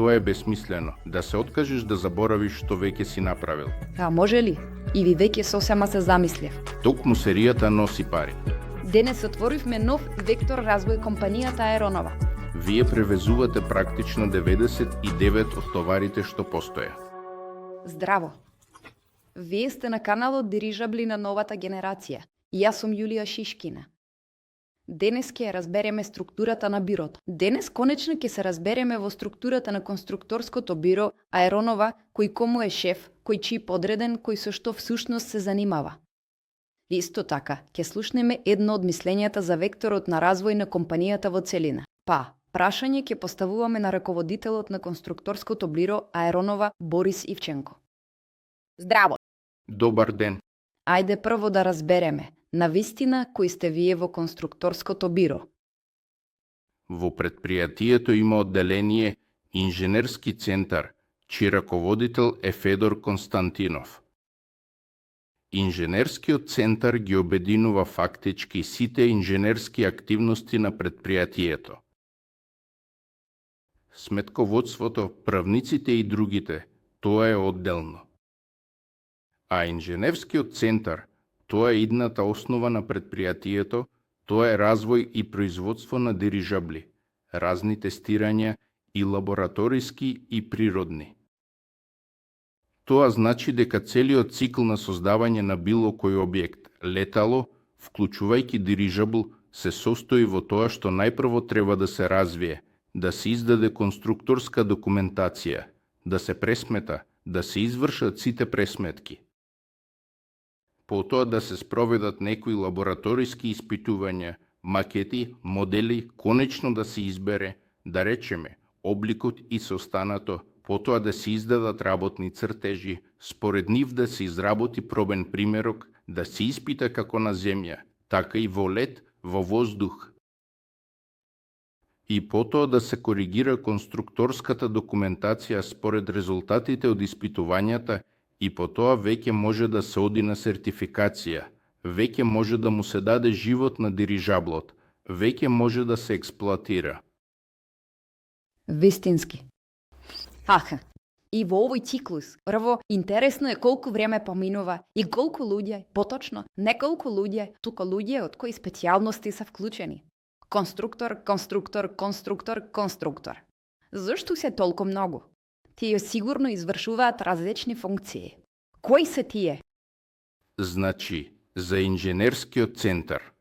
Тоа е бесмислено, да се откажеш да заборавиш што веќе си направил. А може ли? И ви веќе сосема се замислев. Токму серијата носи пари. Денес отворивме нов вектор развој компанијата Аеронова. Вие превезувате практично 99 од товарите што постоја. Здраво! Вие сте на каналот Дирижабли на новата генерација. Јас сум Јулија Шишкина. Денес ќе разбереме структурата на бирото. Денес конечно ќе се разбереме во структурата на конструкторското биро Аеронова, кој кому е шеф, кој чии подреден, кој со што всушност се занимава. Исто така, ќе слушнеме едно од мислењата за векторот на развој на компанијата во целина. Прашање ќе поставуваме на раководителот на конструкторското биро Аеронова Борис Ивченко. Здраво! Добар ден! Ајде прво да разбереме, навистина кои сте вие во конструкторското биро. Во предпријатието има одделение Инженерски центар, чиј раководител е Федор Константинов. Инженерскиот центар ги обединува фактички сите инженерски активности на предпријатието. Сметководството, правниците и другите, тоа е одделно. А Инженерскиот центар, тоа е идната основа на предпријатието, тоа е развој и производство на дирижабли, разни тестирања и лабораториски и природни. Тоа значи дека целиот цикл на создавање на било кој објект, летало, вклучувајќи дирижабл, се состои во тоа што најпрво треба да се развие, да се издаде конструкторска документација, да се пресмета, да се извршат сите пресметки. Потоа да се спроведат некои лабораториски испитувања, макети, модели, конечно да се избере, да речеме, обликот и состанато, потоа да се издадат работни цртежи, според нив да се изработи пробен примерок, да се испита како на земја, така и во лед, во воздух. И потоа да се коригира конструкторската документација според резултатите од испитувањата и потоа веќе може да се оди на сертификација, веќе може да му се даде живот на дирижаблот, веќе може да се експлоатира. Вистински. И во овој циклус, прво, интересно е колку време поминува и колку луѓе, поточно, не колку луѓе, туку луѓе од кои специјалности се вклучени. Конструктор, конструктор, конструктор, конструктор. Зошто се толку многу? Тие сигурно извршуваат различни функции. Кои се тие? Значи, за Инженерскиот центар.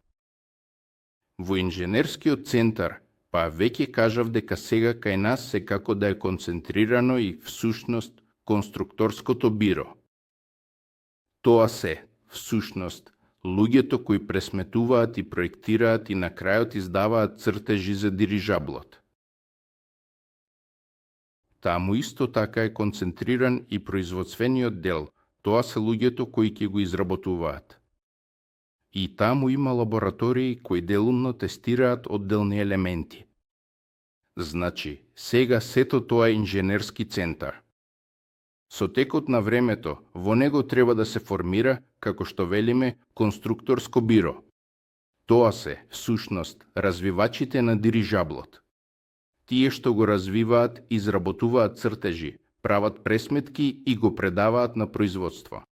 Во Инженерскиот центар, веќе кажав дека сега кај нас се како да е концентрирано и всушност конструкторското биро. Тоа се, всушност, луѓето кои пресметуваат и проектираат и на крајот издаваат цртежи за дирижаблот. Таму исто така е концентриран и производствениот дел, тоа се луѓето кои ќе го изработуваат. И таму има лаборатории кои делумно тестираат одделни елементи. Значи, сега сето тоа е инженерски центар. Со текот на времето, во него треба да се формира, како што велиме, конструкторско биро. Тоа се, всушност, развивачите на дирижаблот. Тие што го развиваат, изработуваат цртежи, прават пресметки и го предаваат на производство.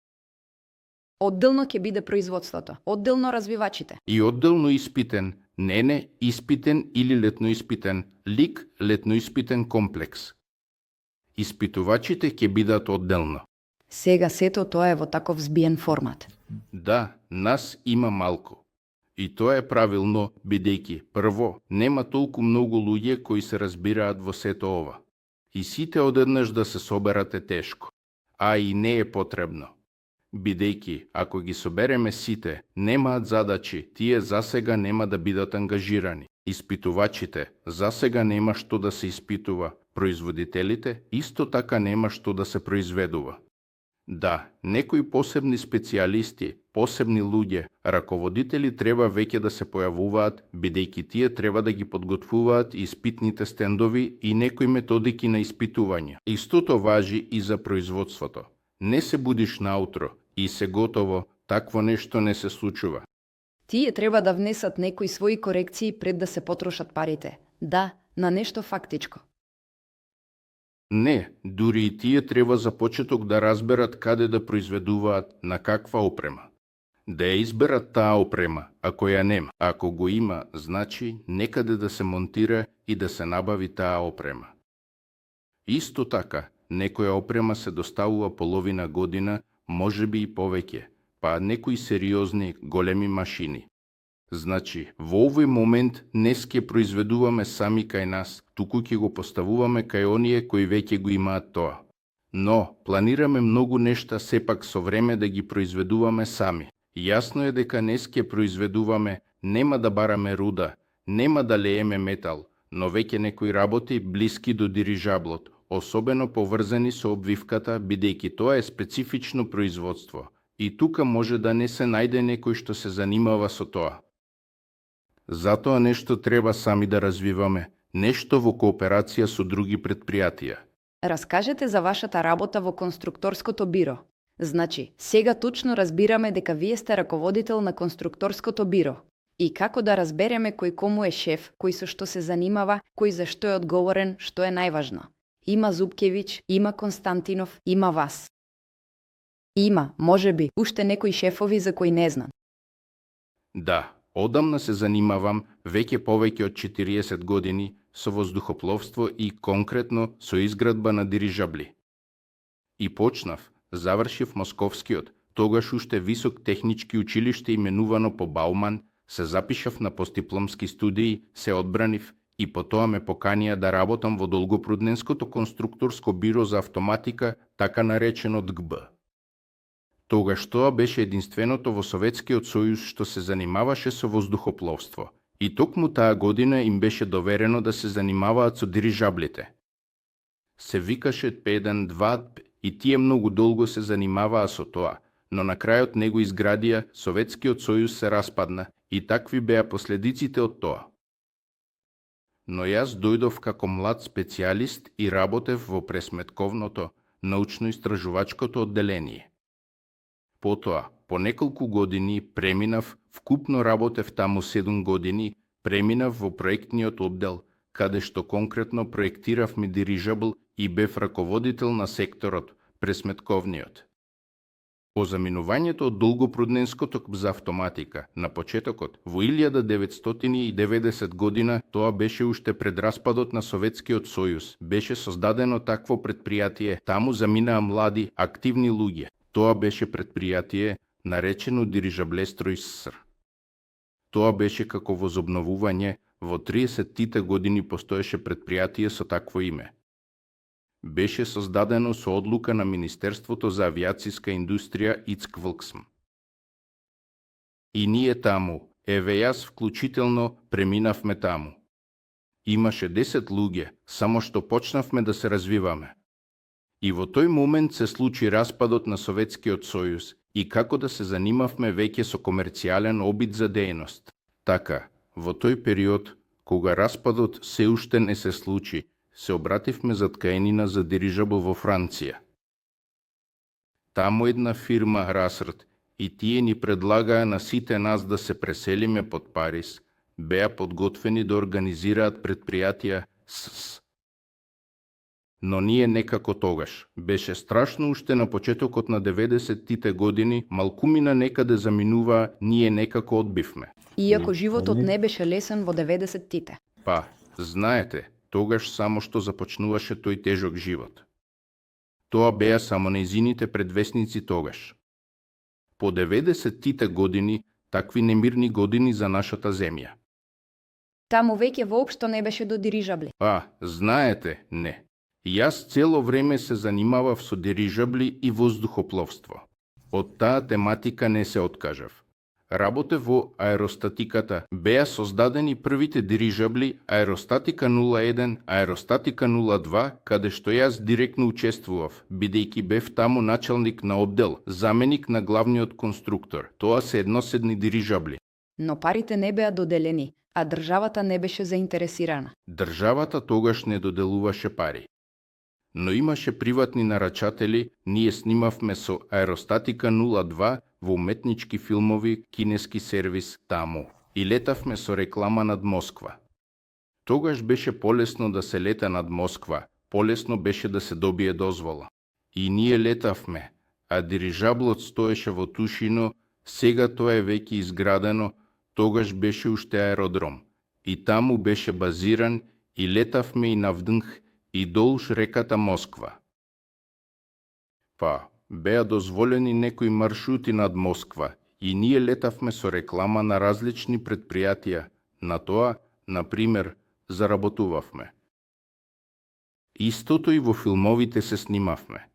Одделно ќе биде производството, одделно развивачите. И одделно испитен, испитен или летноиспитен, летноиспитен комплекс. Испитувачите ќе бидат одделно. Сега сето тоа е во таков збиен формат. Да, нас има малку. И тоа е правилно, бидејќи, прво, нема толку многу луѓе кои се разбираат во сето ова. И сите одеднаш да се соберат е тешко. А и не е потребно. Бидејќи, ако ги собереме сите, немаат задачи, тие засега нема да бидат ангажирани. Испитувачите, засега нема што да се испитува. Производителите, исто така нема што да се произведува. Да, некои посебни специјалисти, посебни луѓе, раководители треба веќе да се појавуваат, бидејќи тие треба да ги подготвуваат испитните стендови и некои методики на испитување. Истото важи и за производството. Не се будиш наутро и се готово, такво нешто не се случува. Тие треба да внесат некои своји корекции пред да се потрошат парите. Да, на нешто фактичко. Не, дури и тие треба за почеток да разберат каде да произведуваат, на каква опрема. Да ја изберат таа опрема, ако ја нема. Ако го има, значи некаде да се монтира и да се набави таа опрема. Исто така, некоја опрема се доставува половина година, можеби и повеќе, па некои сериозни, големи машини. Значи, во овој момент не ќе произведуваме сами кај нас, туку ќе го поставуваме кај оние кои веќе го имаат тоа. Но, планираме многу нешта сепак со време да ги произведуваме сами. Јасно е дека не ќе произведуваме, нема да бараме руда, нема да лееме метал, но веќе некои работи блиски до дирижаблот, особено поврзани со обвивката, бидејќи тоа е специфично производство. И тука може да не се најде некој што се занимава со тоа. Затоа нешто треба сами да развиваме, нешто во кооперација со други предпријатија. Раскажете за вашата работа во конструкторското биро. Значи, сега точно разбираме дека вие сте раководител на конструкторското биро. И како да разбереме кој кому е шеф, кој со што се занимава, кој за што е одговорен, што е најважно. Има Зубкевиќ, има Константинов, има вас. Има, можеби, уште некои шефови за кои не знам. Да, одамна се занимавам, веќе повеќе од 40 години, со воздухопловство и конкретно со изградба на дирижабли. И почнав, завршив Московскиот, тогаш уште висок технички училиште именувано по Бауман, се запишав на постдипломски студии, се одбранив и потоа ме поканија да работам во Долгопрудненското конструкторско биро за автоматика, така наречено ДГБ. Тогаш тоа беше единственото во Советскиот сојуз што се занимаваше со воздухопловство. И токму таа година им беше доверено да се занимаваат со дирижаблите. Се викаше П1-2 и тие многу долго се занимаваа со тоа, но на крајот него изградија, Советскиот сојуз се распадна и такви беа последиците од тоа. Но јас дојдов како млад специјалист и работев во пресметковното, научно-истражувачкото одделение. Потоа, по неколку години преминав, вкупно работев таму 7 години, преминав во проектниот оддел, каде што конкретно проектиравме дирижабл и бев раководител на секторот, пресметковниот. По заминувањето од Долгопрудненското за автоматика, на почетокот, во 1990 година, тоа беше уште пред распадот на Советскиот сојуз, беше создадено такво предпријатие, таму заминаа млади, активни луѓе. Тоа беше предпријатие наречено Дирижаблестрой СССР. Тоа беше како возобновување, во 30-тите години постоеше предпријатие со такво име. Беше создадено со одлука на Министерството за авиациска индустрија ИЦК-ВЛКСМ. И ние таму, еве јас вклучително, преминавме таму. Имаше 10 луѓе, само што почнавме да се развиваме. И во тој момент се случи распадот на Советскиот сојуз и како да се занимавме веќе со комерцијален обид за дејност. Така, во тој период, кога распадот се уште не се случи, се обративме за ткаенина за дирижабл во Франција. Таму една фирма Расрт и тие ни предлагаа на сите нас да се преселиме под Париз, беа подготвени да организираат предпријатија СС. Но ние некако тогаш. Беше страшно уште на почетокот на 90-тите години, малкумина некаде заминуваа, ние некако одбивме. Иако животот не беше лесен во 90-тите. Па, знаете, тогаш само што започнуваше тој тежок живот. Тоа беа само нејзините предвесници тогаш. По 90-тите години, такви немирни години за нашата земја. Таму веќе воопшто не беше до дирижабли. Знаете, не. Јас цело време се занимавав со дирижабли и воздухопловство. Од таа тематика не се откажав. Работев во аеростатиката. Беа создадени првите дирижабли Аеростатика 01, Аеростатика 02, каде што јас директно учествував, бидејќи бев таму началник на оддел, заменик на главниот конструктор. Тоа се едноседни дирижабли. Но парите не беа доделени, а државата не беше заинтересирана. Државата тогаш не доделуваше пари. Но имаше приватни нарачатели, ние снимавме со Аеростатика 02 во уметнички филмови, кинески сервис таму. И летавме со реклама над Москва. Тогаш беше полесно да се лета над Москва, полесно беше да се добие дозвола. И ние летавме, а дирижаблот стоеше во Тушино, сега тоа е веќе изградено, тогаш беше уште аеродром. И таму беше базиран и летавме и навднх и долж реката Москва. Па, беа дозволени некои маршрути над Москва и ние летавме со реклама на различни предпријатија, на тоа, например, заработувавме. Истото и во филмовите се снимавме.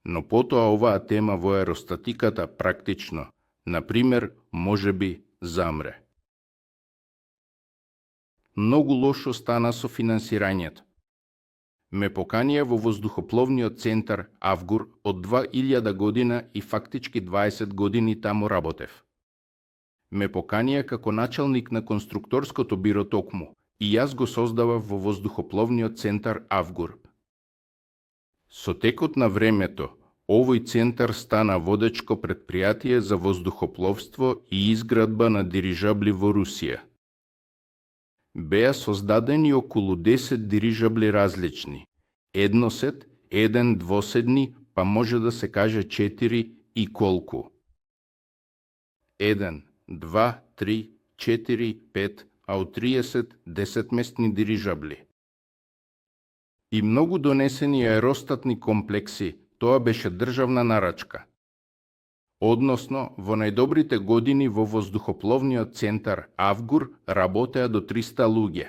Но потоа оваа тема во аеростатиката практично, например, можеби замре. Многу лошо стана со финансирањето. Ме поканија во воздухопловниот центар Авгур од 2000 година и фактички 20 години таму работев. Ме поканија како началник на конструкторското биро токму и јас го создавав во воздухопловниот центар Авгур. Со текот на времето, овој центар стана водечко предпријатие за воздухопловство и изградба на дирижабли во Русија. Беа создадени околу 10 дирижабли различни. Едносед, еден двоседни, па може да се каже 4 и колку. 1, 2, 3, 4, 5, а од 30 10-местни дирижабли. И многу донесени аеростатни комплекси, тоа беше државна нарачка. Односно, во најдобрите години во воздухопловниот центар Авгур работеа до 300 луѓе.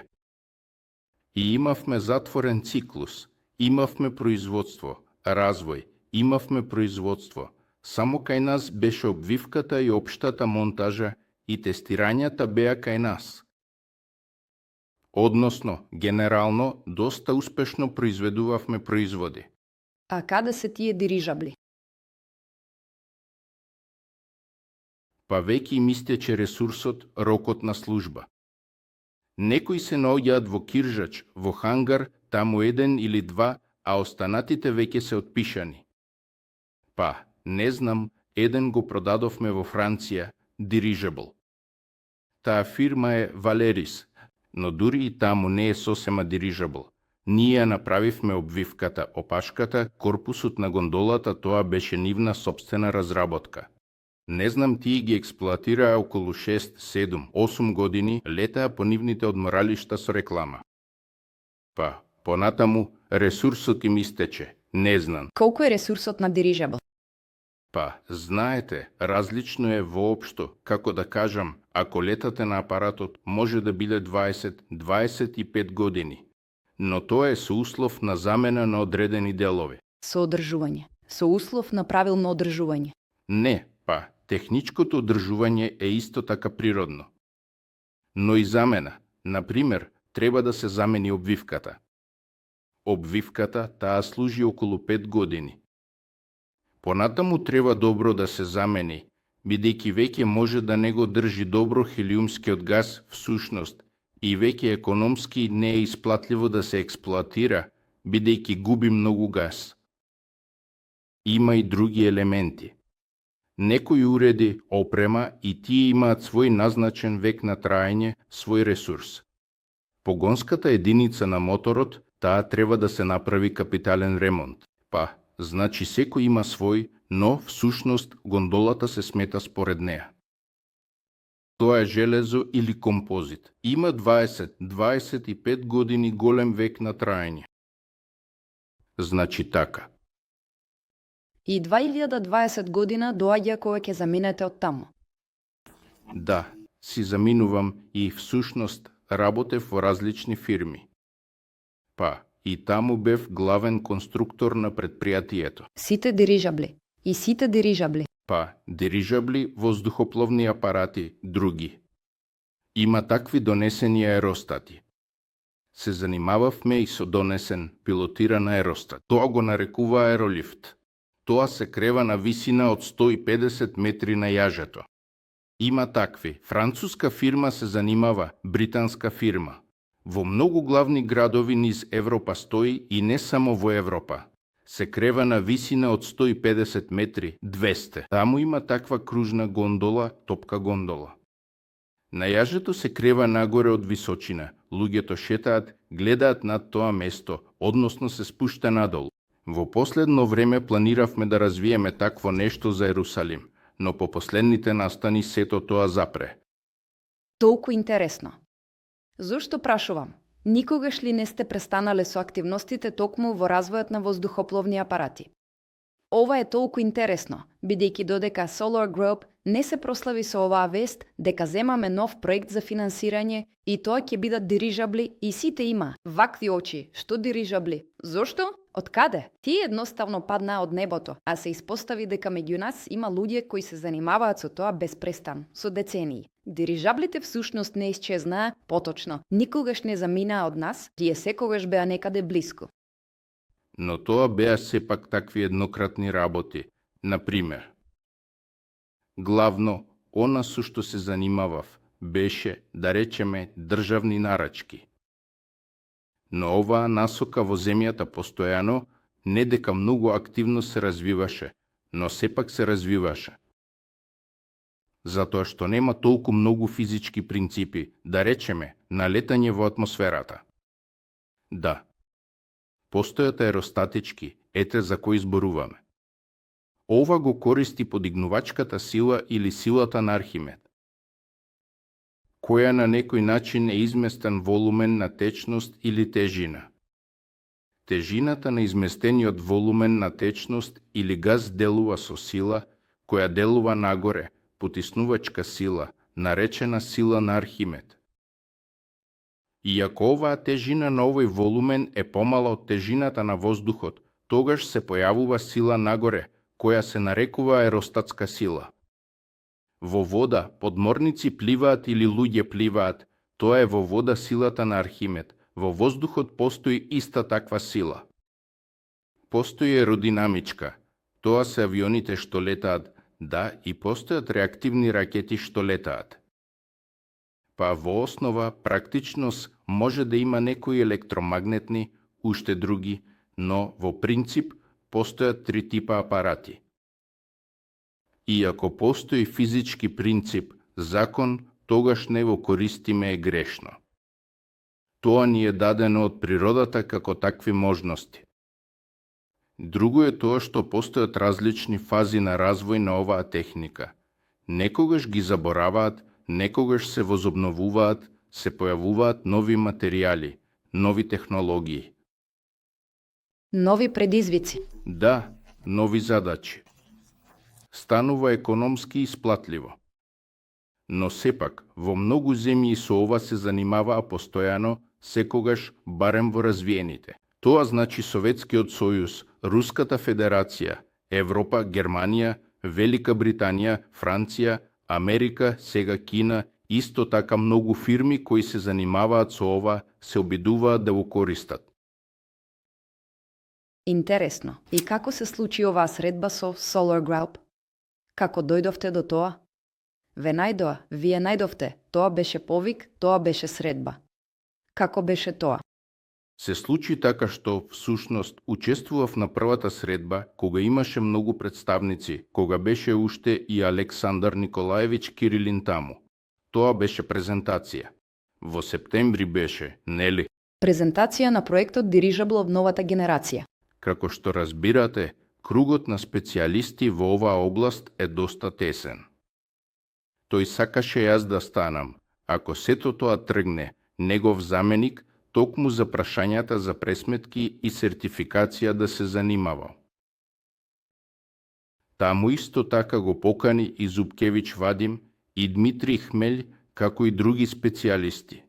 И имавме затворен циклус, имавме производство, развој, имавме производство. Само кај нас беше обвивката и општата монтажа и тестирањата беа кај нас. Односно, генерално, доста успешно произведувавме производи. А каде се тие дирижабли? Па веќе им истече ресурсот, рокот на служба. Некои се наоѓаат во Киржач, во хангар, таму 1 или 2, а останатите веќе се отпишани. Па, не знам, еден го продадовме во Франција, дирижабл. Таа фирма е Валерис, но дури и таму не е сосема дирижабл. Ние ја направивме обвивката, опашката, корпусот на гондолата, тоа беше нивна собствена разработка. Не знам, тие ги експлоатираа околу 6, 7, 8 години, летаа по нивните одморалишта со реклама. Па, понатаму, ресурсот им истече, не знам. Колку е ресурсот на дирижабл? Па, знаете, различно е воопшто, како да кажам, ако летате на апаратот, може да биде 20-25 години. Но тоа е со услов на замена на одредени делови. Со одржување. Со услов на правилно одржување. Не, па, техничкото одржување е исто така природно. Но и замена. Например, треба да се замени обвивката. Обвивката таа служи околу 5 години. Понатаму треба добро да се замени, бидејќи веќе може да не го држи добро хелиумскиот газ всушност и веќе економски не е исплатливо да се експлоатира, бидејќи губи многу газ. Има и други елементи. Некои уреди, опрема и тие имаат свој назначен век на траење, свој ресурс. Погонската единица на моторот, таа треба да се направи капитален ремонт. Па, значи секој има свој, но всушност гондолата се смета според неа. Тоа е железо или композит. Има 20-25 години голем век на траење. Значи така. И 2020 година доаѓа кога ќе заминете од таму. Да, си заминувам и всушност работев во различни фирми. Па, и таму бев главен конструктор на предпријатието. Сите дирижабли. И сите дирижабли. Па, дирижабли, воздухопловни апарати, други. Има такви донесени аеростати. Се занимававме и со донесен, пилотиран аеростат. Тоа го нарекува аеролифт. Тоа се крева на висина од 150 метри на јажето. Има такви. Француска фирма се занимава, британска фирма. Во многу главни градови низ Европа стои и не само во Европа. Се крева на висина од 150 метри, 200. Таму има таква кружна гондола, топка гондола. На јажето се крева нагоре од височина. Луѓето шетаат, гледаат над тоа место, односно се спушта надолу. Во последно време планиравме да развиеме такво нешто за Ерусалим, но по последните настани сето тоа запре. Толку интересно. Зошто прашувам? Никогаш ли не сте престанале со активностите токму во развојот на воздухопловни апарати? Ова е толку интересно, бидејќи додека Solar Group не се прослави со оваа вест дека земаме нов проект за финансирање и тоа ќе бидат дирижабли и сите има вакви очи. Што дирижабли? Зошто? Од каде? Тие едноставно паднаа од небото, а се испостави дека меѓу нас има луѓе кои се занимаваат со тоа безпрестан, со децении. Дирижаблите всушност не исчезнаа, поточно, никогаш не заминаа од нас, тие секогаш беа некаде блиску. Но тоа беа сепак такви еднократни работи. Например, главно, она со што се занимавав беше, да речеме, државни нарачки. Но оваа насока во земјата постојано, не дека многу активно се развиваше, но сепак се развиваше. Затоа што нема толку многу физички принципи, да речеме, налетање во атмосферата. Да, постојат аеростатички, ете за кои зборуваме. Ова го користи подигнувачката сила или силата на Архимед, која на некој начин е изместен волумен на течност или тежина. Тежината на изместениот волумен на течност или газ делува со сила, која делува нагоре, потиснувачка сила, наречена сила на Архимед. Иако оваа тежина на овој волумен е помала од тежината на воздухот, тогаш се појавува сила нагоре, која се нарекува аеростатска сила. Во вода подморници пливаат или луѓе пливаат, тоа е во вода силата на Архимед, во воздухот постои иста таква сила. Постои аеродинамичка, тоа се авионите што летаат, да, и постојат реактивни ракети што летаат. Па во основа, практичност може да има некои електромагнетни, уште други, но во принцип постојат три типа апарати. Иако постои физички принцип, закон, тогаш не го користиме е грешно. Тоа ни е дадено од природата како такви можности. Друго е тоа што постојат различни фази на развој на оваа техника. Некогаш ги забораваат, некогаш се возобновуваат, се појавуваат нови материјали, нови технологии. Нови предизвици. Да, нови задачи. Станува економски исплатливо. Но сепак, во многу земји со ова се занимаваа постојано, секогаш барем во развиените. Тоа значи Советскиот сојуз, Руската федерација, Европа, Германија, Велика Британија, Франција, Америка, сега Кина, исто така многу фирми кои се занимаваат со ова, се обидуваат да го користат. Интересно. И како се случи оваа средба со Solar Group? Како дојдовте до тоа? Ве најдоа, вие најдовте. Тоа беше повик, тоа беше средба. Како беше тоа? Се случи така што, всушност, учествував на првата средба, кога имаше многу представници, кога беше уште и Александар Николаевич Кирилин таму. Тоа беше презентација. Во септември беше, нели? Презентација на проектот Дирижаблов новата генерација. Како што разбирате, кругот на специјалисти во оваа област е доста тесен. Тој сакаше јас да станам, ако сето тоа тргне, негов заменик, токму за прашањата за пресметки и сертификација да се занимавал. Таму исто така го покани и Зубкевич Вадим, и Дмитрий Хмель, како и други специјалисти.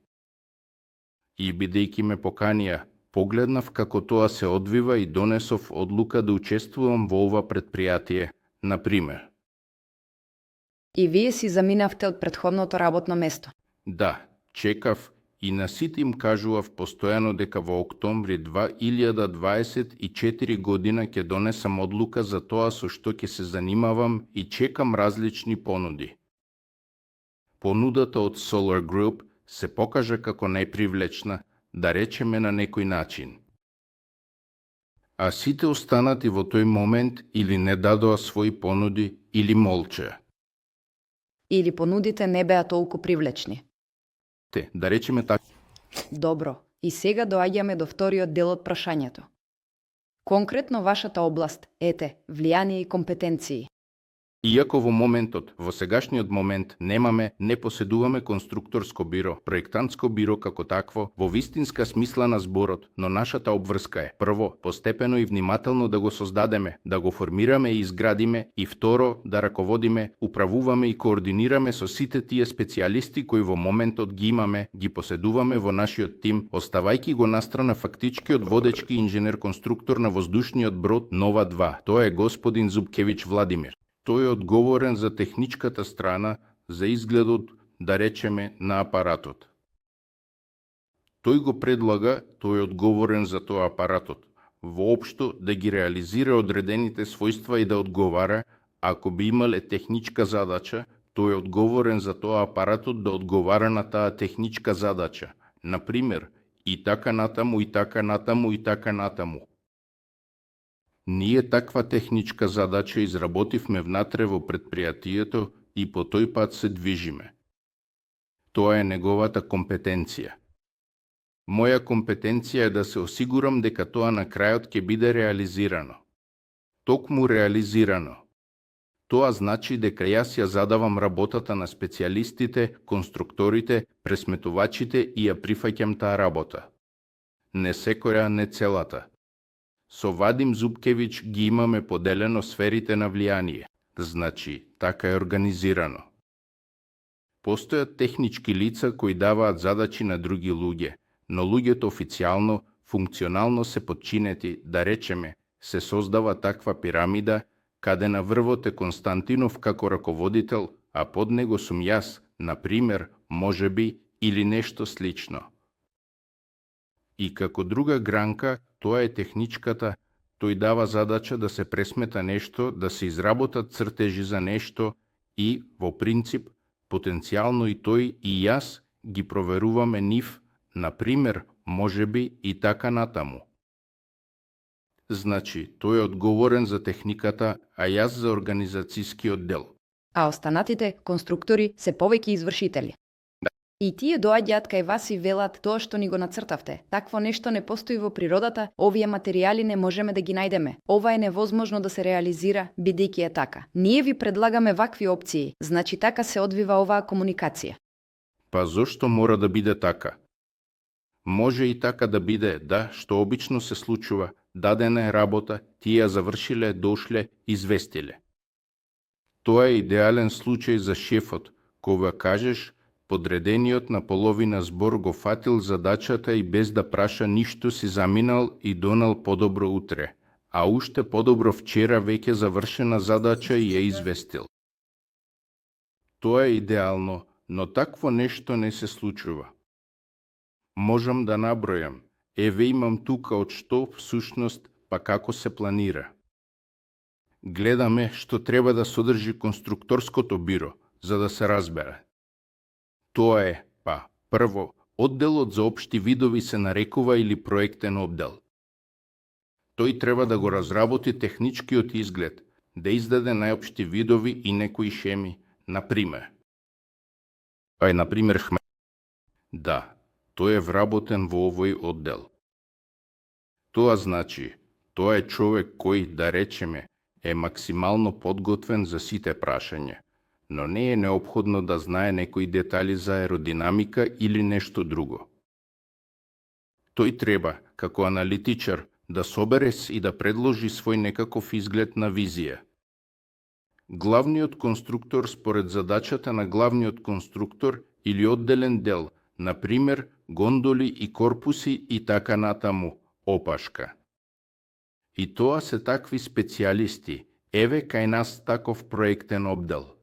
И бидејќи ме поканија, погледнав како тоа се одвива и донесов одлука да учествувам во ова предпријатие, например. И вие си заминавте од претходното работно место. Да, чекав и на сите им кажував постојано дека во октомври 2024 година ќе донесам одлука за тоа со што ќе се занимавам и чекам различни понуди. Понудата од Solar Group се покажа како најпривлечна, да речеме на некој начин. А сите останати во тој момент или не дадоа своји понуди или молчеа. Или понудите не беа толку привлечни? Да речеме така. Добро, и сега доаѓаме до вториот дел од прашањето. Конкретно вашата област, влијание и компетенции. Иако во сегашниот момент не поседуваме конструкторско биро, проектантско биро како такво, во вистинска смисла на зборот, но нашата обврска е, прво, постепено и внимателно да го создадеме, да го формираме и изградиме, и второ, да раководиме, управуваме и координираме со сите тие специјалисти кои во моментот ги имаме, ги поседуваме во нашиот тим, оставајќи го настрана фактичкиот водечки инженер-конструктор на воздушниот брод Нова 2, тоа е господин Зубкевич Владимир. Тој е одговорен за техничката страна, за изгледот, да речеме, на апаратот. Тој го предлага, тој е одговорен за тоа апаратот, воопшто да ги реализира одредените својства и да одговара, ако би имале техничка задача, тој е одговорен за тоа апаратот да одговара на таа техничка задача. Например, и така натаму, и така натаму, и така натаму. Ние таква техничка задача изработивме внатре во предпријатието и по тој пат се движиме. Тоа е неговата компетенција. Моја компетенција е да се осигурам дека тоа на крајот ќе биде реализирано. Токму реализирано. Тоа значи дека јас ја задавам работата на специјалистите, конструкторите, пресметувачите и ја прифаќам таа работа. Не секоја, не целата. Со Вадим Зубкевич ги имаме поделено сферите на влијание, значи така е организирано. Постојат технички лица кои даваат задачи на други луѓе, но луѓето официјално, функционално се подчинети, да речеме, се создава таква пирамида, каде на врвот е Константинов како раководител, а под него сум јас, например, можеби, или нешто слично. И како друга гранка, тоа е техничката, тој дава задача да се пресмета нешто, да се изработат цртежи за нешто и, во принцип, потенцијално и тој и јас ги проверуваме нив, например, можеби и така натаму. Значи, тој е одговорен за техниката, а јас за организацијскиот дел. А останатите конструктори се повеќе извршители. И тие доаѓаат кај вас и велат тоа што ни го нацртавте. Такво нешто не постои во природата, овие материјали не можеме да ги најдеме. Ова е невозможно да се реализира, бидејќи е така. Ние ви предлагаме вакви опции, значи така се одвива оваа комуникација. Па зошто мора да биде така? Може и така да биде, да, што обично се случува, дадена е работа, тие ја завршиле, дошле, известиле. Тоа е идеален случај за шефот, кога кажеш, подредениот на половина збор го фатил задачата и без да праша ништо си заминал и донал подобро утре, а уште подобро вчера веќе завршена задача и ја известил. Тоа е идеално, но такво нешто не се случува. Можам да набројам, еве имам тука од што всушност па како се планира. Гледаме што треба да содржи конструкторското биро, за да се разбере. Тоа е, прво, одделот за општи видови се нарекува или проектен оддел. Тој треба да го разработи техничкиот изглед, да издаде најопшти видови и некои шеми, например. Да, тој е вработен во овој оддел. Тоа значи, тоа е човек кој, да речеме, е максимално подготвен за сите прашања, но не е неопходно да знае некои детали за аеродинамика или нешто друго. Тој треба, како аналитичар, да собере и да предложи свој некаков изглед на визија. Главниот конструктор според задачата на главниот конструктор или одделен дел, например, гондоли и корпуси и така натаму, опашка. И тоа се такви специјалисти, еве кај нас таков проектен оддел.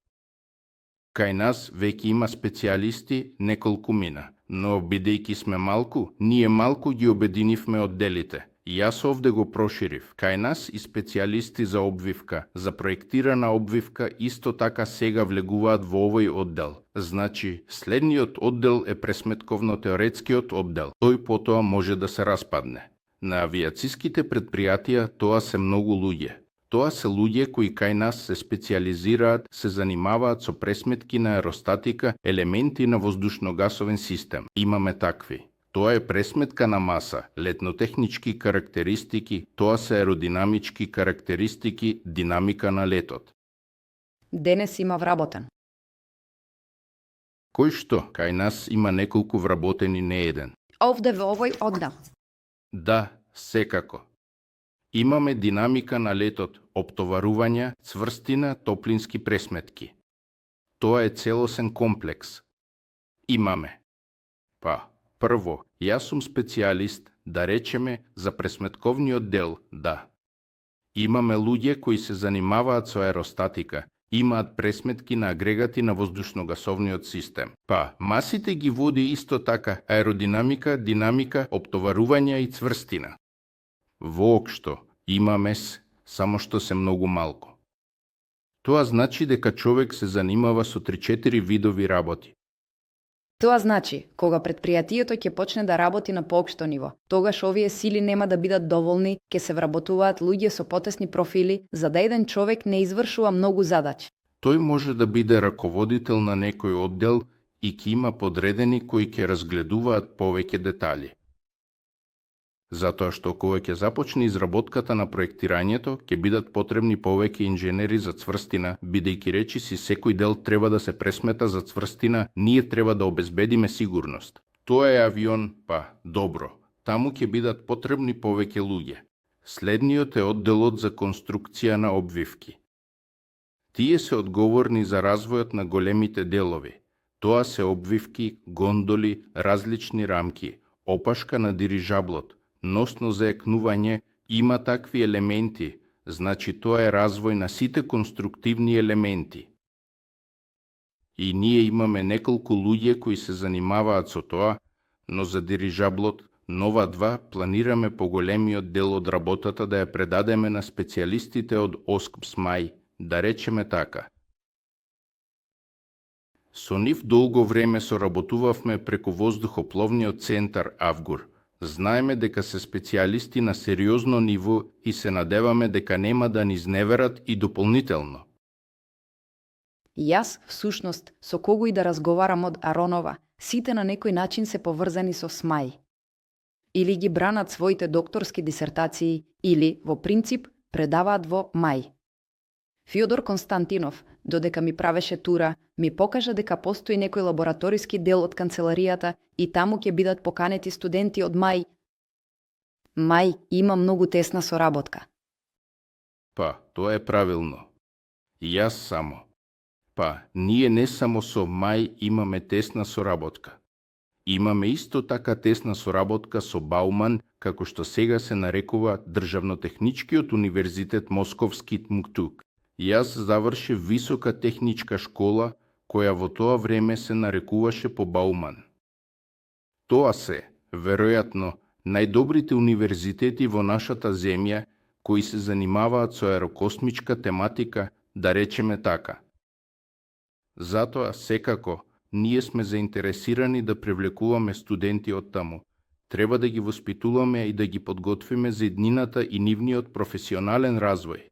Кај нас веќе има специјалисти неколкумина, но бидејќи сме малку, ние малку ги обединивме одделите. Јас овде го проширив. Кај нас и специјалисти за обвивка, за проектирана обвивка исто така сега влегуваат во овој оддел. Значи, следниот оддел е пресметковно-теоретскиот оддел. Тој потоа може да се распадне. На авијациските предпријатија тоа се многу луѓе. Тоа се луѓе кои кај нас се специализираат, се занимаваат со пресметки на аеростатика, елементи на воздушно-гасовен систем. Имаме такви. Тоа е пресметка на маса, летнотехнички карактеристики, тоа се аеродинамички карактеристики, динамика на летот. Денес има вработен. Кој што, кај нас има неколку вработени, не еден. Овде во овој оддел. Да, секако. Имаме динамика на летот, оптоварувања, цврстина, топлински пресметки. Тоа е целосен комплекс. Имаме. Прво, јас сум специјалист, да речеме, за пресметковниот дел, да. Имаме луѓе кои се занимаваат со аеростатика, имаат пресметки на агрегати на воздушно-гасовниот систем. Масите ги води исто така аеродинамика, динамика, оптоварувања и цврстина. Воопшто имаме само што се многу малку. Тоа значи дека човек се занимава со 3-4 видови работи. Тоа значи, кога предпријатието ќе почне да работи на поопшто ниво, тогаш овие сили нема да бидат доволни, ќе се вработуваат луѓе со потесни профили, за да еден човек не извршува многу задачи. Тој може да биде раководител на некој оддел и ќе има подредени кои ќе разгледуваат повеќе детали. Затоа што кога ќе започне изработката на проектирањето, ќе бидат потребни повеќе инженери за цврстина, бидејќи речиси секој дел треба да се пресмета за цврстина, ние треба да обезбедиме сигурност. Тоа е авион, добро. Таму ќе бидат потребни повеќе луѓе. Следниот е одделот за конструкција на обвивки. Тие се одговорни за развојот на големите делови. Тоа се обвивки, гондоли, различни рамки, опашка на дирижаблот, носно за екнување, има такви елементи, значи тоа е развој на сите конструктивни елементи. И ние имаме неколку луѓе кои се занимаваат со тоа, но за дирижаблот, Нова 2, планираме поголемиот дел од работата да ја предадеме на специјалистите од ОСКПСМАЙ, да речеме така. Со нив долго време соработувавме преку воздухопловниот центар Авгур. Знаеме дека се специјалисти на сериозно ниво и се надеваме дека нема да ни изневерат и дополнително. Јас, всушност, со кого и да разговарам од Аронова, сите на некој начин се поврзани со СМАЙ. Или ги бранат своите докторски дисертации, или, во принцип, предаваат во МАЙ. Фјодор Константинов, додека ми правеше тура, ми покажа дека постои некој лабораториски дел од канцеларијата и таму ќе бидат поканети студенти од МАЙ. МАЙ има многу тесна соработка. Тоа е правилно. Јас само. Ние не само со МАЙ имаме тесна соработка. Имаме исто така тесна соработка со Бауман, како што сега се нарекува Државнотехничкиот универзитет Московски ТМУКТУК. Јас завршив висока техничка школа, која во тоа време се нарекуваше по Бауман. Тоа се, веројатно, најдобрите универзитети во нашата земја кои се занимаваат со аерокосмичка тематика, да речеме така. Затоа, секако, ние сме заинтересирани да привлекуваме студенти од таму. Треба да ги воспитуваме и да ги подготвиме за иднината и нивниот професионален развој.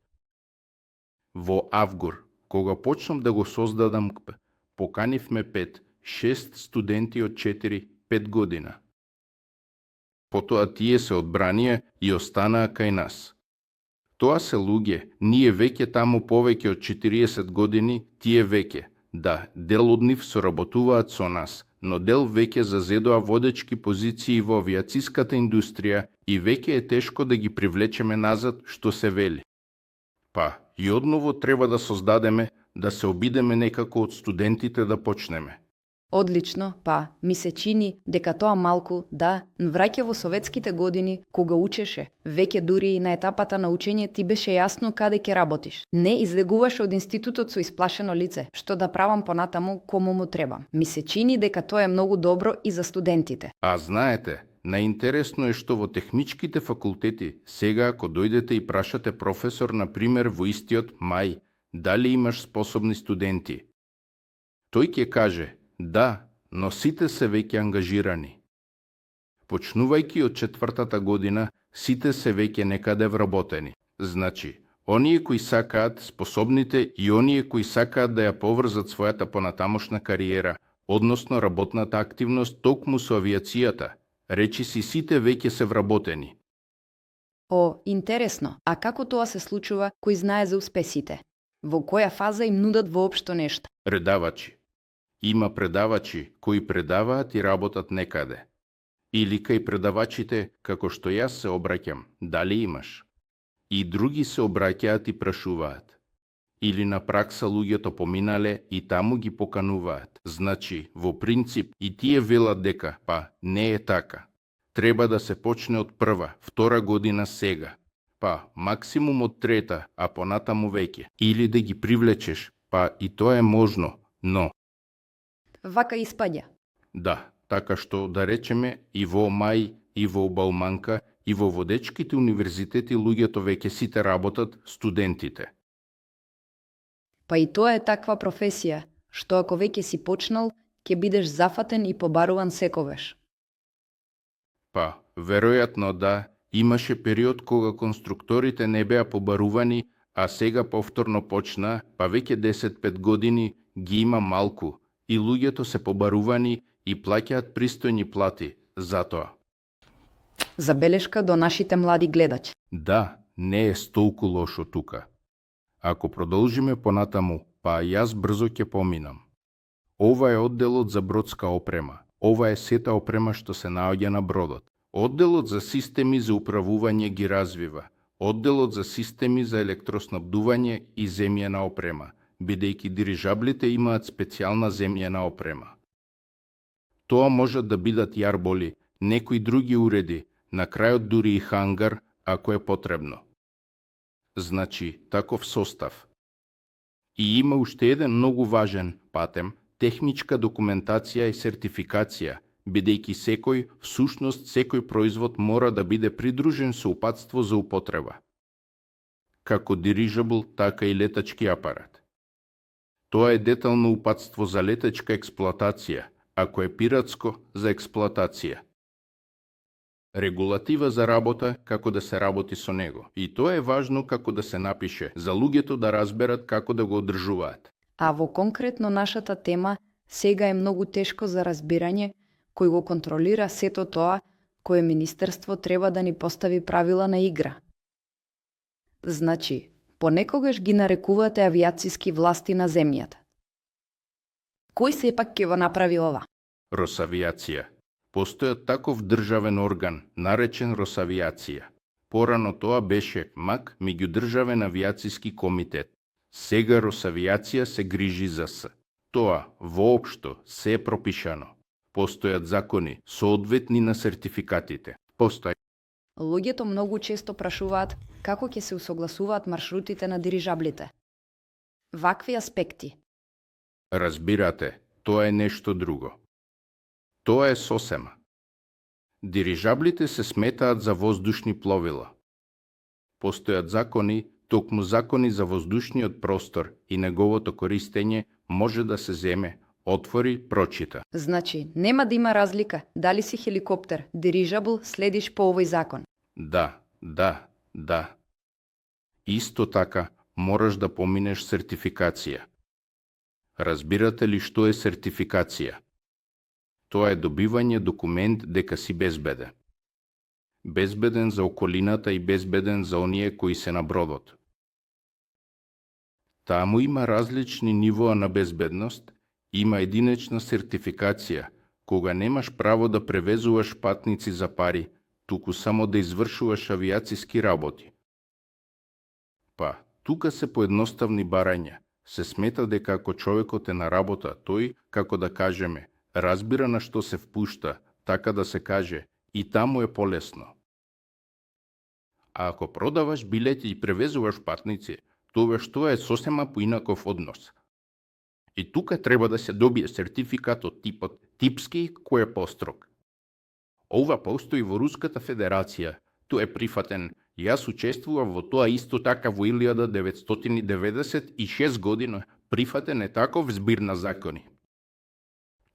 Во Авгур, кога почнам да го создадам КП, поканивме 5-6 студенти од 4-5 година. Потоа тие се одбранија и останаа кај нас. Тоа се луѓе, ние веќе таму повеќе од 40 години, тие веќе, да, дел од нив соработуваат со нас, но дел веќе зазедоа водечки позиции во авиациската индустрија и веќе е тешко да ги привлечеме назад, што се вели. И одново треба да создадеме, да се обидеме некако од студентите да почнеме. Одлично, ми се чини дека тоа малку, да, враќа во советските години, кога учеше. Веќе дури и на етапата на учење ти беше јасно каде ќе работиш. Не излегуваше од институтот со исплашено лице, што да правам понатаму кому му требам. Ми се чини дека тоа е многу добро и за студентите. Знаете, најинтересно е што во техничките факултети, сега ако дојдете и прашате професор, например, во истиот МАЙ, дали имаш способни студенти? Тој ќе каже, да, но сите се веќе ангажирани. Почнувајќи од 4-та година, сите се веќе некаде вработени. Значи, Оние кои сакаат, способните и оние кои сакаат да ја поврзат својата понатамошна кариера, односно работната активност токму со авиацијата, речиси сите веќе се вработени. О, интересно, а како тоа се случува, кој знае за успесите? Во која фаза им нудат воопшто нешто? Предавачи. Има предавачи кои предаваат и работат некаде. Или кај предавачите, како што јас се обраќам, дали имаш? И други се обраќаат и прашуваат. Или на пракса луѓето поминале и таму ги покануваат. Значи, во принцип, и тие велат дека, па, не е така. Треба да се почне од прва, втора година сега. Па, максимум од трета, а понатаму веќе. Или да ги привлечеш, па и тоа е можно, но... Вака испаѓа. Да, така што, да речеме, и во Мај, и во Бауманка, и во водечките универзитети луѓето веќе сите работат, студентите. Па и тоа е таква професија, што ако веќе си почнал, ќе бидеш зафатен и побаруван секогаш. Па, веројатно да, имаше период кога конструкторите не беа побарувани, а сега повторно почна, па веќе 10-5 години ги има малку, и луѓето се побарувани и плаќаат пристојни плати, затоа. Забелешка до нашите млади гледачи. Да, не е столку лошо тука. Ако продолжиме понатаму, па јас брзо ќе поминам. Ова е одделот за бродска опрема. Ова е сета опрема што се наоѓа на бродот. Одделот за системи за управување ги развива. Одделот за системи за електроснабдување и земјена опрема, бидејќи дирижаблите имаат специјална земјена опрема. Тоа можат да бидат јарболи, некои други уреди, на крајот дури и хангар, ако е потребно. Значи, таков состав. И има уште еден многу важен патем, техничка документација и сертификација, бидејќи секој, всушност секој производ мора да биде придружен со упатство за употреба. Како дирижабл, така и летачки апарат. Тоа е детално упатство за летачка експлоатација, ако е пиратско, за експлоатација. Регулатива за работа, како да се работи со него. И тоа е важно како да се напише, за луѓето да разберат како да го одржуваат. А во конкретно нашата тема, сега е многу тешко за разбирање кој го контролира сето тоа, кое министерство треба да ни постави правила на игра. Значи, понекогаш ги нарекувате авиациски власти на земјата. Кој сепак ќе го направи ова? Росавиација. Постојат таков државен орган, наречен Росавиација. Порано тоа беше МАК, меѓудржавен авиациски комитет. Сега Росавиација се грижи за С. Тоа, воопшто, се е пропишано. Постојат закони, соодветни на сертификатите. Луѓето многу често прашуваат како ќе се усогласуваат маршрутите на дирижаблите. Вакви аспекти. Разбирате, тоа е нешто друго. Тоа е сосема. Дирижаблите се сметаат за воздушни пловила. Постојат закони, токму закони за воздушниот простор и неговото користење може да се земе, отвори, прочита. Значи, нема да има разлика дали си хеликоптер, дирижабл, следиш по овој закон. Да. Исто така, мораш да поминеш сертификација. Разбирате ли што е сертификација? Тоа е добивање документ дека си безбеден. Безбеден за околината и безбеден за оние кои се на бродот. Таму има различни нивоа на безбедност, има единечна сертификација, кога немаш право да превезуваш патници за пари, туку само да извршуваш авиациски работи. Па, тука се поедноставни барања. Се смета дека ако човекот е на работа, тој, како да кажеме, разбира на што се впушта, така да се каже, и таму е полесно. А ако продаваш билети и превезуваш патници, тогаш тоа е сосема поинаков однос. И тука треба да се добие сертификат од типот типски, кој е построг. Ова постои во Руската Федерација, тој е прифатен. Јас учествував во тоа исто така во 1996 година, прифатен е таков збир на закони.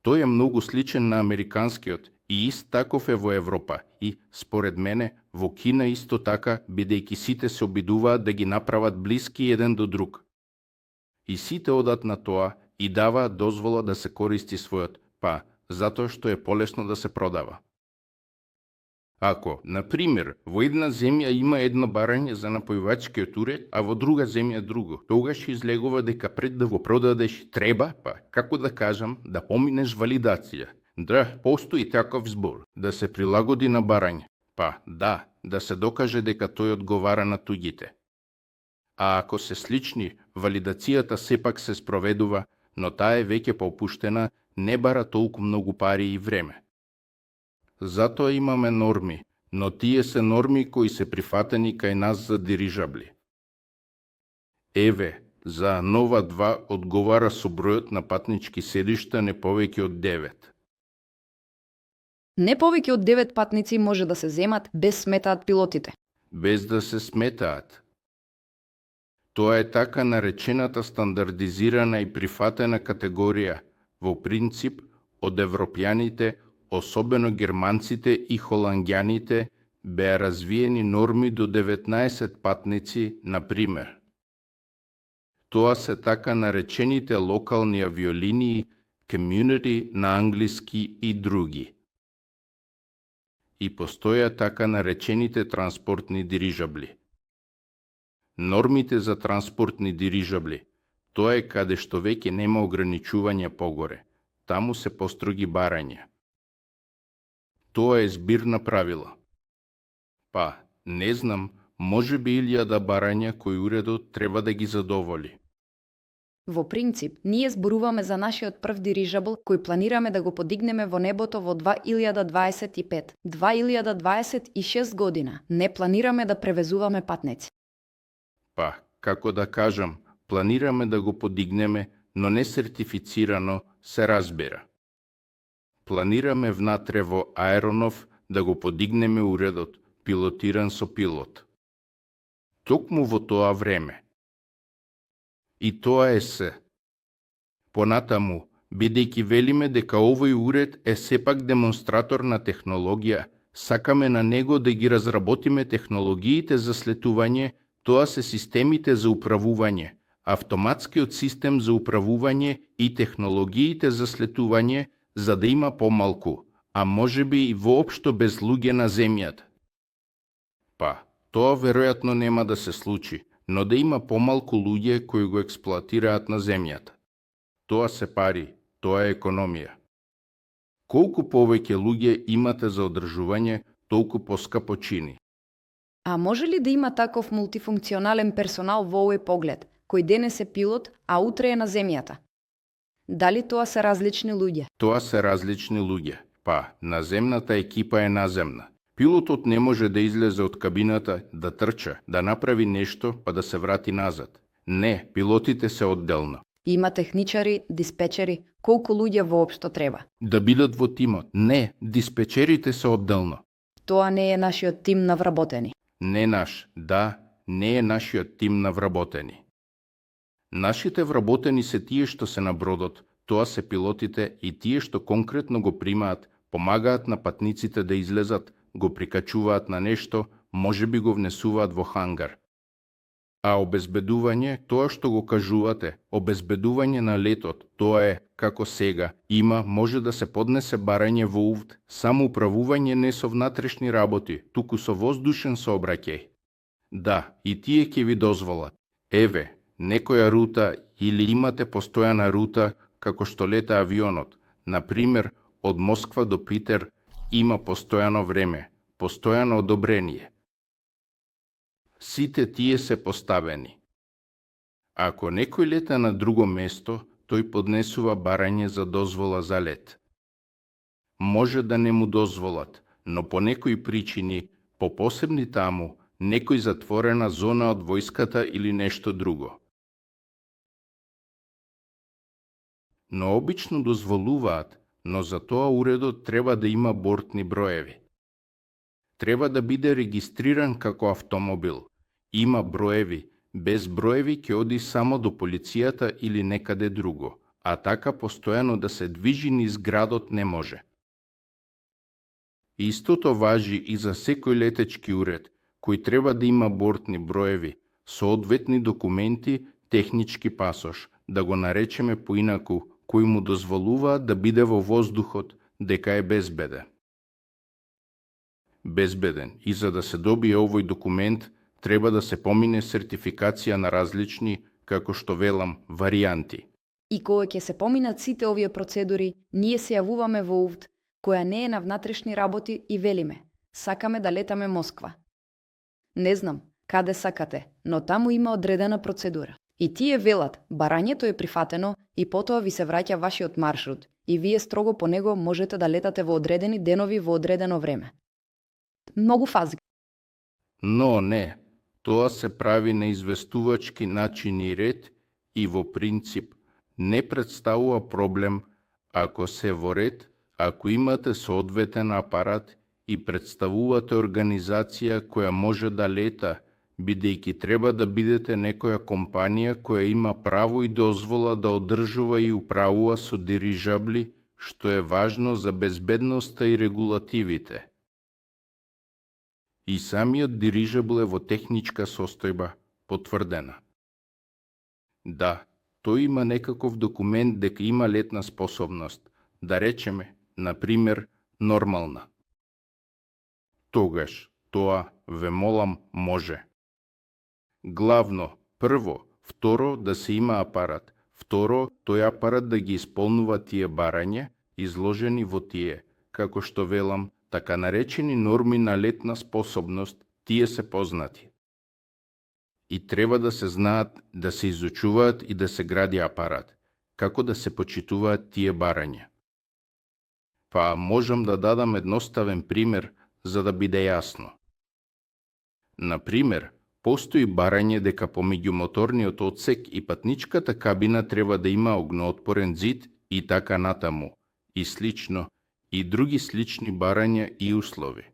Тој е многу сличен на американскиот и ист таков е во Европа и, според мене, во Кина исто така, бидејќи сите се обидуваат да ги направат блиски еден до друг. И сите одат на тоа и даваат дозвола да се користи својот, затоа што е полесно да се продава. Ако, например, во една земја има едно барање за напојувачкиот уред, а во друга земја друго, тогаш излегува дека пред да го продадеш треба, како да кажам, да поминеш валидација. Да, постои таков збор, да се прилагоди на барање. Да се докаже дека тој одговара на туѓите. А ако се слични, валидацијата сепак се спроведува, но таа е веќе попуштена, не бара толку многу пари и време. Затоа имаме норми, но тие се норми кои се прифатени кај нас за дирижабли. Еве, за Нова 2 одговара со бројот на патнички седишта не повеќе од 9. Не повеќе од 9 патници може да се земат без сметаат пилотите. Без да се сметаат. Тоа е така наречената стандардизирана и прифатена категорија, во принцип, од европјаните, особено германците и холанѓаните, беа развиени норми до 19 патници, например. Тоа се така наречените локални авиолинии, community на англиски и други. И постоја така наречените транспортни дирижабли. Нормите за транспортни дирижабли, тоа е каде што веќе нема ограничување погоре, таму се построги барања. Тоа е збирна правила. Не знам, може би 1000 барања кои уредот треба да ги задоволи. Во принцип, ние зборуваме за нашиот прв дирижабл кој планираме да го подигнеме во небото во 2025, 2026 година. Не планираме да превезуваме патници. Како да кажам, планираме да го подигнеме, но не сертифицирано, се разбира. Планираме внатре во Аеронов да го подигнеме уредот, пилотиран со пилот. Токму во тоа време. И тоа е се. Понатаму, бидејќи велиме дека овој уред е сепак демонстратор на технологија, сакаме на него да ги разработиме технологиите за слетување, тоа се системите за управување, автоматскиот систем за управување и технологиите за слетување, за да има помалку, а можеби и воопшто без луѓе на земјата. Тоа веројатно нема да се случи, но да има помалку луѓе кои го експлоатираат на земјата. Тоа се пари, тоа е економија. Колку повеќе луѓе имате за одржување, толку поскапо чини. А може ли да има таков мултифункционален персонал во овој поглед, кој денес е пилот, а утре е на земјата? Дали тоа се различни луѓе? Тоа се различни луѓе. Наземната екипа е наземна. Пилотот не може да излезе од кабината, да трча, да направи нешто, па да се врати назад. Не, пилотите се одделно. Има техничари, диспечери, колку луѓе воопшто треба? Да бидат во тимот. Не, диспечерите се одделно. Тоа не е нашиот тим на вработени. Не не е нашиот тим на вработени. Нашите вработени се тие што се на бродот, тоа се пилотите и тие што конкретно го примаат, помагаат на патниците да излезат, го прикачуваат на нешто, можеби го внесуваат во хангар. А обезбедување, тоа што го кажувате, обезбедување на летот, тоа е, како сега, може да се поднесе барање во УВД, само управување не со внатрешни работи, туку со воздушен сообраќај. Да, и тие ќе ви дозволат. Еве, некоја рута или имате постојана рута, како што лета авионот. Например, од Москва до Питер има постојано време, постојано одобрение. Сите тие се поставени. Ако некој лета на друго место, тој поднесува барање за дозвола за лет. Може да не му дозволат, но по некои причини, по посебни таму, некој затворена зона од војската или нешто друго. Но обично дозволуваат, но за тоа уредот треба да има бортни броеви. Треба да биде регистриран како автомобил. Има броеви, без броеви ќе оди само до полицијата или некаде друго, а така постојано да се движи низ градот не може. Истото важи и за секој летечки уред, кој треба да има бортни броеви, соодветни документи, технички пасош, да го наречеме поинаку, кои му дозволуваат да биде во воздухот, дека е безбеден. Безбеден, и за да се добие овој документ, треба да се помине сертификација на различни, како што велам, варијанти. И кога ќе се поминат сите овие процедури, ние се јавуваме во УВД, која не е на внатрешни работи и велиме, сакаме да летаме Москва. Не знам каде сакате, но таму има одредена процедура. И тие велат, барањето е прифатено и потоа ви се враќа вашиот маршрут и вие строго по него можете да летате во одредени денови во одредено време. Многу фазги. Но не, тоа се прави на известувачки начин и ред и во принцип не представува проблем ако се во ред, ако имате соодветен апарат и представувате организација која може да лета, бидејќи треба да бидете некоја компанија која има право и дозвола да одржува и управува со дирижабли, што е важно за безбедноста и регулативите. И самиот дирижабл е во техничка состојба, потврдена. Да, тој има некаков документ дека има летна способност, да речеме, например, нормална. Тогаш, тоа, ве молам, може. Главно, прво, второ, да се има апарат. Второ, тој апарат да ги исполнува тие барања, изложени во тие, како што велам, така наречени норми на летна способност, тие се познати. И треба да се знаат, да се изучуваат и да се гради апарат, како да се почитуваат тие барања. Па можам да дадам едноставен пример, за да биде јасно. Например, постои барање дека помеѓу моторниот одсек и патничката кабина треба да има огноотпорен зид и така натаму, и слично, и други слични барања и услови.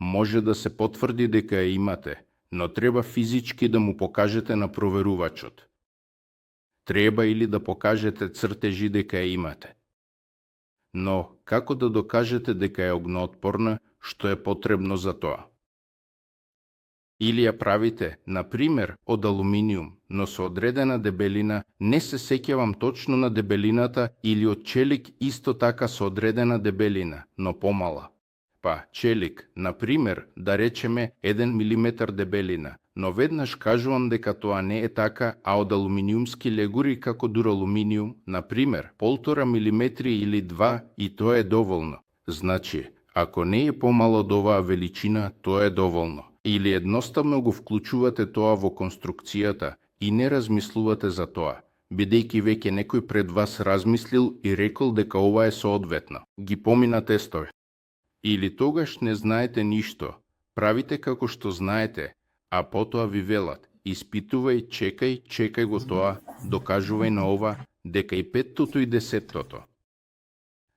Може да се потврди дека ја имате, но треба физички да му покажете на проверувачот. Треба или да покажете цртежи дека ја имате. Но, како да докажете дека е огноотпорна, што е потребно за тоа? Или ја правите, например, од алуминиум, но со одредена дебелина, не се сеќавам точно на дебелината, или од челик исто така со одредена дебелина, но помала. Па, челик, например, да речеме 1 мм дебелина, но веднаш кажувам дека тоа не е така, а од алуминиумски легури како дуралуминиум, например, 1,5 мм или 2, и тоа е доволно. Значи, ако не е помало од оваа величина, тоа е доволно. Или едноставно го вклучувате тоа во конструкцијата и не размислувате за тоа, бидејќи веќе некој пред вас размислил и рекол дека ова е соодветно. Ги помина тестови. Или тогаш не знаете ништо, правите како што знаете, а потоа ви велат, испитувај, чекај го тоа, докажувај на ова, дека и 5-тото и 10-тото.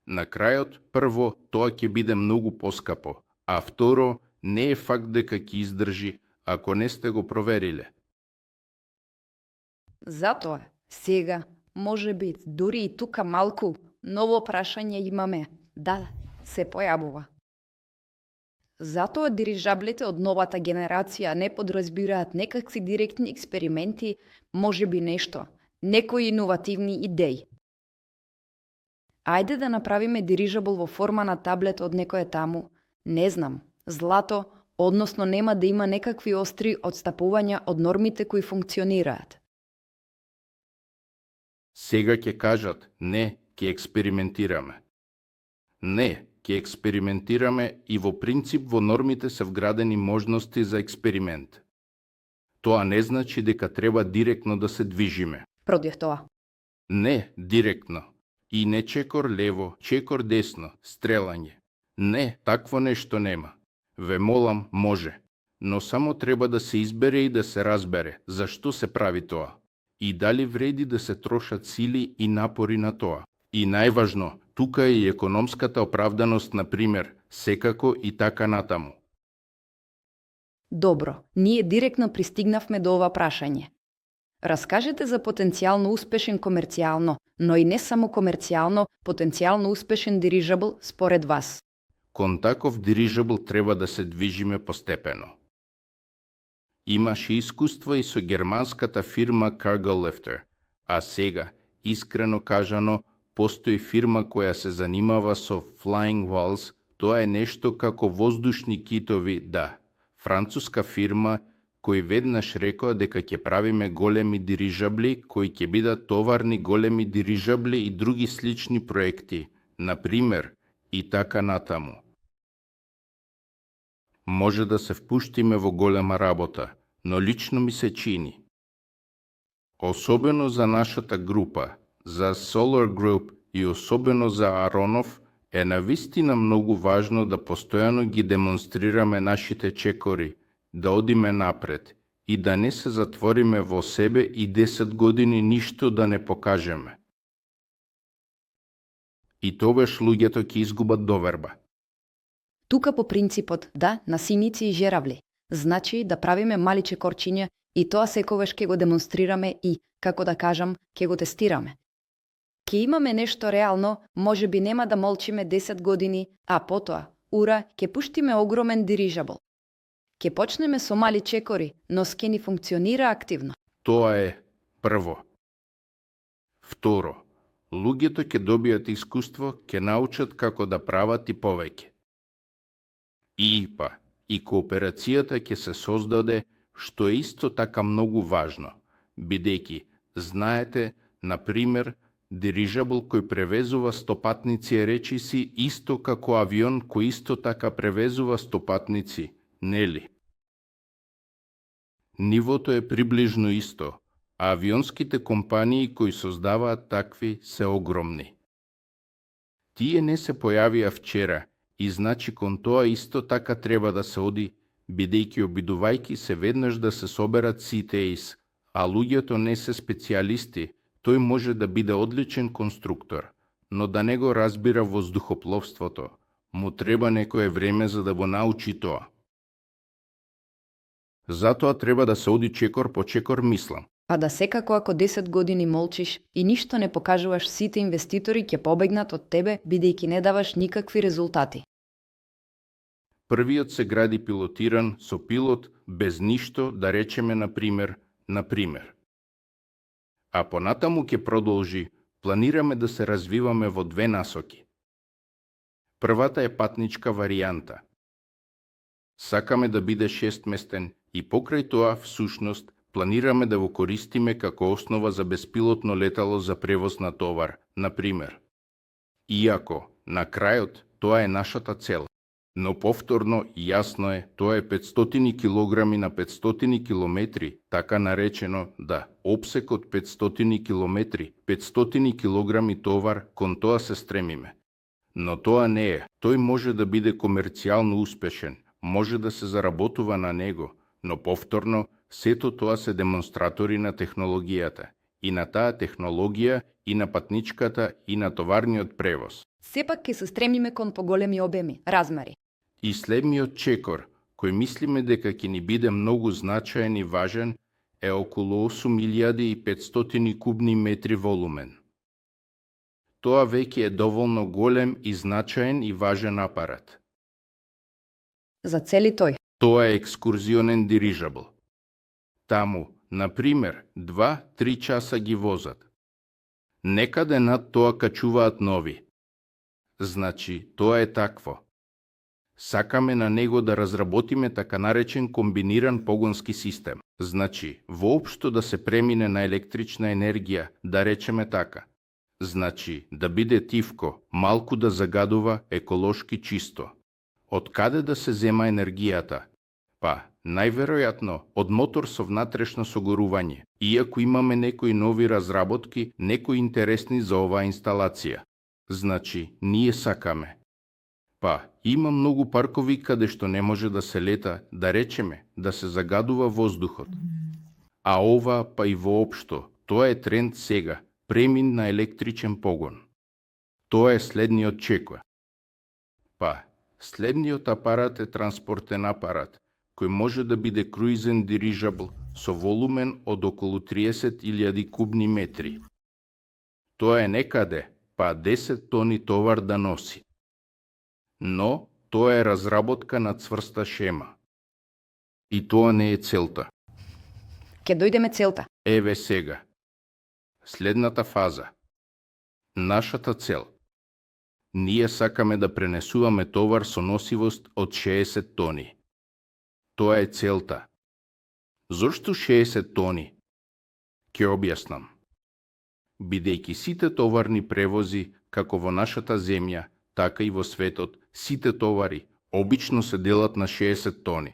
На крајот, прво, тоа ќе биде многу поскапо, а второ, не е факт дека ќе издржи, ако не сте го провериле. Затоа, сега, може би, дури и тука малку, ново прашање имаме. Да, се појавува. Затоа дирижаблите од новата генерација не подразбираат некакви директни експерименти, може би нешто, некои иновативни идеи. Ајде да направиме дирижабл во форма на таблет од некој таму, не знам, злато, односно нема да има некакви остри одстапувања од нормите кои функционираат. Сега ќе кажат, не, ќе експериментираме. Не, ќе експериментираме и во принцип во нормите се вградени можности за експеримент. Тоа не значи дека треба директно да се движиме. Продјах тоа. Не, директно. И не чекор лево, чекор десно, стрелање. Не, такво нешто нема. Ве молам, може. Но само треба да се избере и да се разбере зашто се прави тоа. И дали вреди да се трошат сили и напори на тоа. И најважно, тука е и економската оправданост, например, секако и така натаму. Добро, ние директно пристигнавме до ова прашање. Раскажете за потенцијално успешен комерцијално, но и не само комерцијално, потенцијално успешен дирижабл според вас. Кон таков дирижабл треба да се движиме постепено. Имаше искуство и со германската фирма Cargo Lifter, а сега, искрено кажано, постои фирма која се занимава со Flying Walls, тоа е нешто како воздушни китови, да. Француска фирма кој веднаш рекоа дека ќе правиме големи дирижабли, кои ќе бидат товарни големи дирижабли и други слични проекти, например, и така натаму. Може да се впуштиме во голема работа, но лично ми се чини. Особено за нашата група, за Solar Group и особено за Аронов, е навистина многу важно да постојано ги демонстрираме нашите чекори, да одиме напред и да не се затвориме во себе и 10 години ништо да не покажеме. И тогаш луѓето ќе изгубат доверба. Тука по принципот да, на синици и жеравли. Значи да правиме мали чекорчиња и тоа секогаш ќе го демонстрираме и, како да кажам, ќе го тестираме. Ке имаме нешто реално, може би нема да молчиме 10 години, а потоа, ура, ќе пуштиме огромен дирижабл. Ке почнеме со мали чекори, но ке ни функционира активно. Тоа е прво. Второ, луѓето ќе добијат искуство, ќе научат како да прават и повеќе. И кооперацијата ќе се создаде, што е исто така многу важно, бидејќи, знаете, например, дирижабл кој превезува стопатници е речиси исто како авион кој исто така превезува стопатници, нели? Нивото е приближно исто, а авионските компании кои создаваат такви се огромни. Тие не се појавија вчера и значи кон тоа исто така треба да се оди, бидејќи обидувајќи се веднаш да се соберат CTAs, а луѓето не се специјалисти, тој може да биде одличен конструктор, но да не го разбира воздухопловството, му треба некое време за да го научи тоа. Затоа треба да се оди чекор по чекор, мислам. А да секако ако 10 години молчиш и ништо не покажуваш, сите инвеститори ќе побегнат од тебе бидејќи не даваш никакви резултати. Првиот се гради пилотиран со пилот без ништо, да речеме например. А понатаму ќе продолжи, планираме да се развиваме во две насоки. Првата е патничка варијанта. Сакаме да биде 6-местен и покрај тоа, всушност, планираме да го користиме како основа за беспилотно летало за превоз на товар, например. Иако, на крајот, тоа е нашата цел. Но повторно, јасно е, тоа е 500 килограми на 500 километри, така наречено, да, обсек од 500 километри, 500 килограми товар, кон тоа се стремиме. Но тоа не е, тој може да биде комерцијално успешен, може да се заработува на него, но повторно, сето тоа се демонстратори на технологијата, и на таа технологија, и на патничката, и на товарниот превоз. Сепак ќе се стремиме кон поголеми обеми, размери. И следниот чекор, кој мислиме дека ќе ни биде многу значаен и важен, е околу 8500 кубни метри волумен. Тоа веќе е доволно голем и значаен и важен апарат. За цели тој. Тоа е екскурзионен дирижабл. Таму, например, 2-3 часа ги возат. Некаде над тоа качуваат нови. Значи, тоа е такво. Сакаме на него да разработиме така наречен комбиниран погонски систем. Значи, воопшто да се премине на електрична енергија, да речеме така. Значи, да биде тивко, малку да загадува, еколошки чисто. Од каде да се зема енергијата? Па, најверојатно, од мотор со внатрешно согорување, иако имаме некои нови разработки, некои интересни за оваа инсталација. Значи, ние сакаме. Па, има многу паркови каде што не може да се лета, да речеме, да се загадува воздухот. А ова, па и воопшто, тоа е тренд сега, премин на електричен погон. Тоа е следниот чекор. Па, следниот апарат е транспортен апарат, кој може да биде круизен дирижабл со волумен од околу 30.000 кубни метри. Тоа е некаде, па 10 тони товар да носи. Но тоа е разработка на цврста шема. И тоа не е целта. Ке дојдеме целта. Еве сега. Следната фаза. Нашата цел. Ние сакаме да пренесуваме товар со носивост од 60 тони. Тоа е целта. Зошто 60 тони? Ке објаснам. Бидејќи сите товарни превози, како во нашата земја, така и во светот, сите товари обично се делат на 60 тони.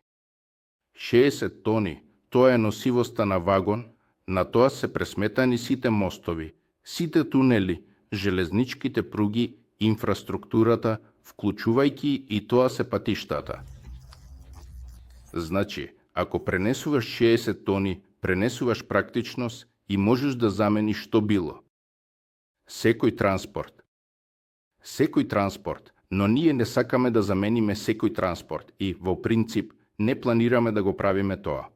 60 тони, тоа е носивоста на вагон, на тоа се пресметани сите мостови, сите тунели, железничките пруги, инфраструктурата, вклучувајќи и тоа се патиштата. Значи, ако пренесуваш 60 тони, пренесуваш практичност и можеш да замениш што било. Секој транспорт. Секој транспорт, но ние не сакаме да замениме секој транспорт и, во принцип, не планираме да го правиме тоа.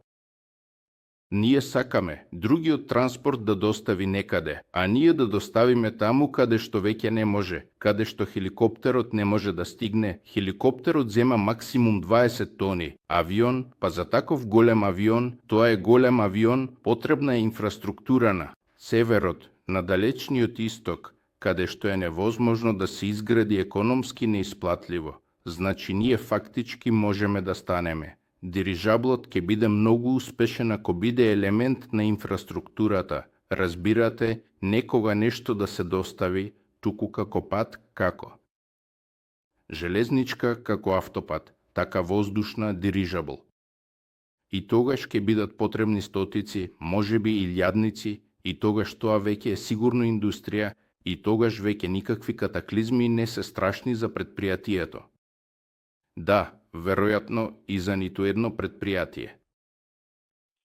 Ние сакаме другиот транспорт да достави некаде, а ние да доставиме таму каде што веќе не може, каде што хеликоптерот не може да стигне. Хеликоптерот зема максимум 20 тони. Авион, па за таков голем авион, тоа е голем авион, потребна е инфраструктура на северот, на далечниот исток, каде што е невозможно да се изгради економски неисплатливо. Значи ние фактички можеме да станеме. Дирижаблот ќе биде многу успешен ако биде елемент на инфраструктурата. Разбирате, некога нешто да се достави, туку како пат, како железничка, како автопат, така воздушна дирижабл. И тогаш ќе бидат потребни стотици, можеби илјадници, и тогаш тоа веќе е сигурно индустрија, и тогаш веќе никакви катаклизми не се страшни за предпријатието. Да, веројатно и за ниту едно предпријатие.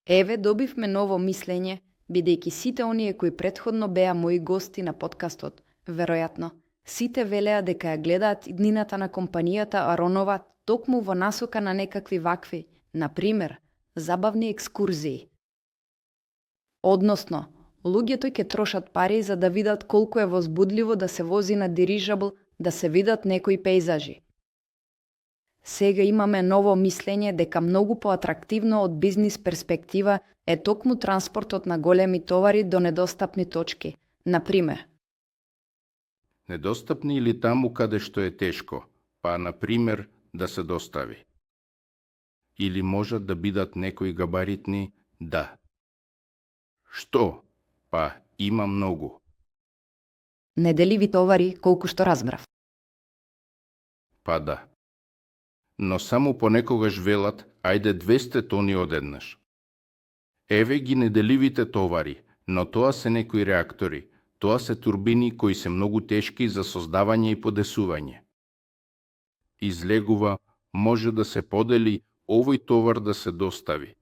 Еве добивме ново мислење, бидејќи сите оние кои претходно беа мои гости на подкастот, веројатно, сите велеа дека ја гледаат иднината на компанијата Аронова токму во насока на некакви вакви, например, забавни екскурзии. Односно, луѓето ќе трошат пари за да видат колку е возбудливо да се вози на дирижабл, да се видат некои пејзажи. Сега имаме ново мислење дека многу поатрактивно од бизнис перспектива е токму транспортот на големи товари до недостапни точки. Например, Недостапни или таму каде што е тешко, па, например, да се достави. Или можат да бидат некои габаритни, да. Што? Па, има многу. неделиви товари, колку што разбрав. Па да. Но само понекогаш велат, ајде 200 тони одеднаш. Еве ги неделивите товари, но тоа се некои реактори, тоа се турбини кои се многу тешки за создавање и подесување. Излегува, може да се подели овој товар да се достави,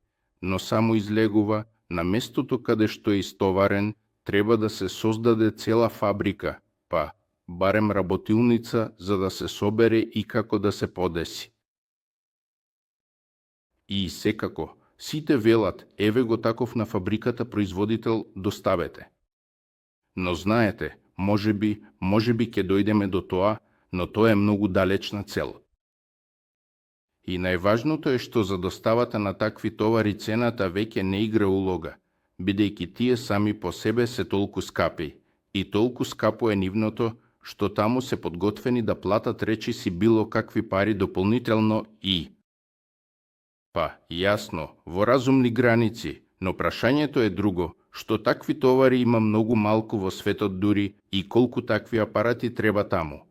но само излегува, на местото каде што е истоварен, треба да се создаде цела фабрика, па, барем работилница, за да се собере и како да се подеси. И секако, сите велат, еве го таков на фабриката производител, доставете. Но знаете, можеби ќе дојдеме до тоа, но тоа е многу далечна цел. И најважното е што за доставата на такви товари цената веќе не игра улога, бидејќи тие сами по себе се толку скапи, и толку скапо е нивното, што таму се подготвени да платат речиси било какви пари дополнително и... Па, јасно, во разумни граници, но прашањето е друго, што такви товари има многу малку во светот дури и колку такви апарати треба таму.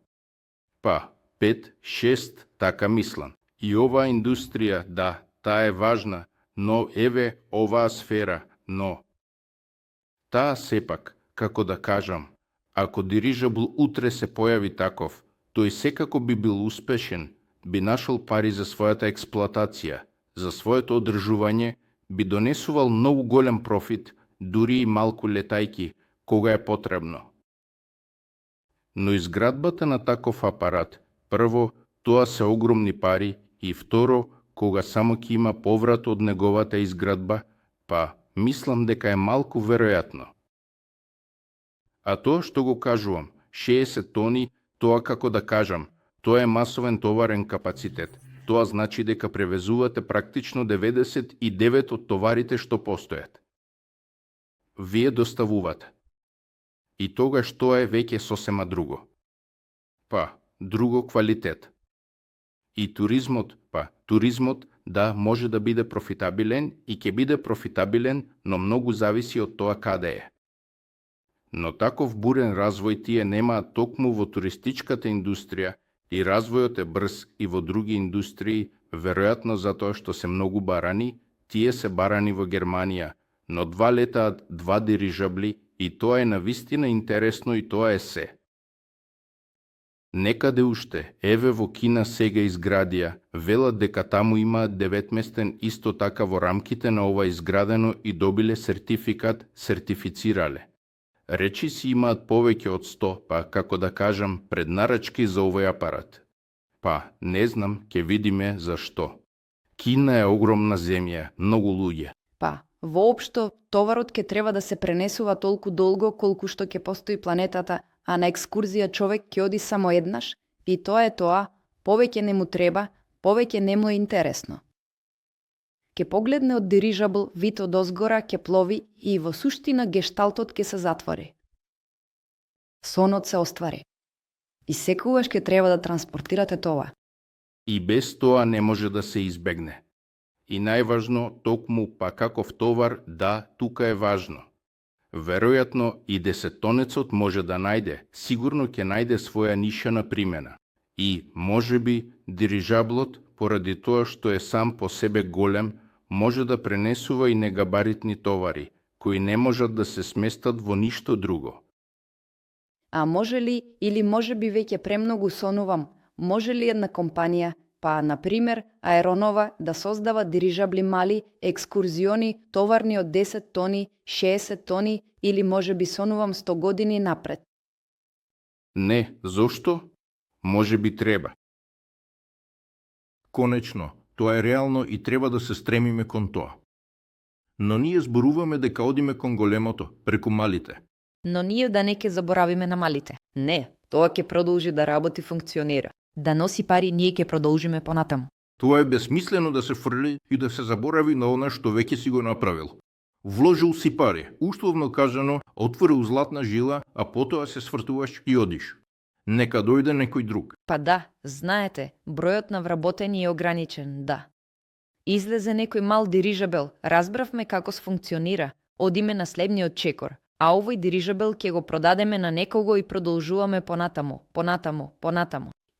Па, 5-6, така мислам. И оваа индустрија, да, таа е важна, но еве оваа сфера, но... Таа сепак, како да кажам, ако дирижабл утре се појави таков, тој секако би бил успешен, би нашол пари за својата експлоатација, за своето одржување, би донесувал многу голем профит, дури и малку летајки, кога е потребно. Но изградбата на таков апарат, прво, тоа се огромни пари, и второ, кога само ќе има поврат од неговата изградба, Па, мислам дека е малку веројатно. А тоа што го кажувам, 60 тони, тоа како да кажам, тоа е масовен товарен капацитет. Тоа значи дека превезувате практично 99 од товарите што постојат. Вие доставувате. И тогаш тоа е веќе сосема друго. Па, друго квалитет. И туризмот, да, може да биде профитабилен и ќе биде профитабилен, но многу зависи од тоа каде е. Но таков бурен развој тие немаат токму во туристичката индустрија и развојот е брз и во други индустрии, веројатно затоа што се многу барани, тие се барани во Германија, но 2 летаат 2 дирижабли и тоа е навистина интересно и тоа е се. Некаде уште, еве во Кина сега изградија, велат дека таму имаат 9-местен исто така во рамките на ова изградено и добиле сертификат, сертифицирале. Речи си имаат повеќе од 100, па како да кажам, преднарачки за овој апарат. Па, не знам, ќе видиме зашто. Кина е огромна земја, многу луѓе. Па, воопшто, товарот ќе треба да се пренесува толку долго колку што ќе постои планетата, а на екскурзија човек ќе оди само еднаш, и тоа е тоа, повеќе не му треба, повеќе не му е интересно. Ке погледне од дирижабл, вид од озгора, ке плови и во суштина гешталтот ке се затвори. Сонот се оствари. И секогаш ке треба да транспортирате тоа. И без тоа не може да се избегне. И најважно, токму па каков товар, да, тука е важно. Веројатно и 10-тонецот може да најде, сигурно ќе најде своја ниша на примена. И, можеби, дирижаблот, поради тоа што е сам по себе голем, може да пренесува и негабаритни товари, кои не можат да се сместат во ништо друго. А може ли, или може би веќе премногу сонувам, може ли една компанија, па, например, Аеронова, да создава дирижабли мали, екскурзиони, товарни од 10 тони, 60 тони, или може би сонувам 100 години напред? Не, зошто? Може би треба. Конечно, тоа е реално и треба да се стремиме кон тоа. Но ние зборуваме дека одиме кон големото, преку малите. Но ние да не ќе заборавиме на малите. Не, тоа ќе продолжи да работи и функционира. Да носи пари, ние ќе продолжиме понатаму. Тоа е бесмислено да се фрли и да се заборави на она што веќе си го направил. Вложил си пари, условно кажано, отворил златна жила, а потоа се свртуваш и одиш. Нека дојде некој друг. Па да, знаете, бројот на вработени е ограничен, да. Излезе некој мал дирижабел, разбравме како функционира, одиме на следниот чекор, а овој дирижабел ќе го продадеме на некого и продолжуваме понатаму.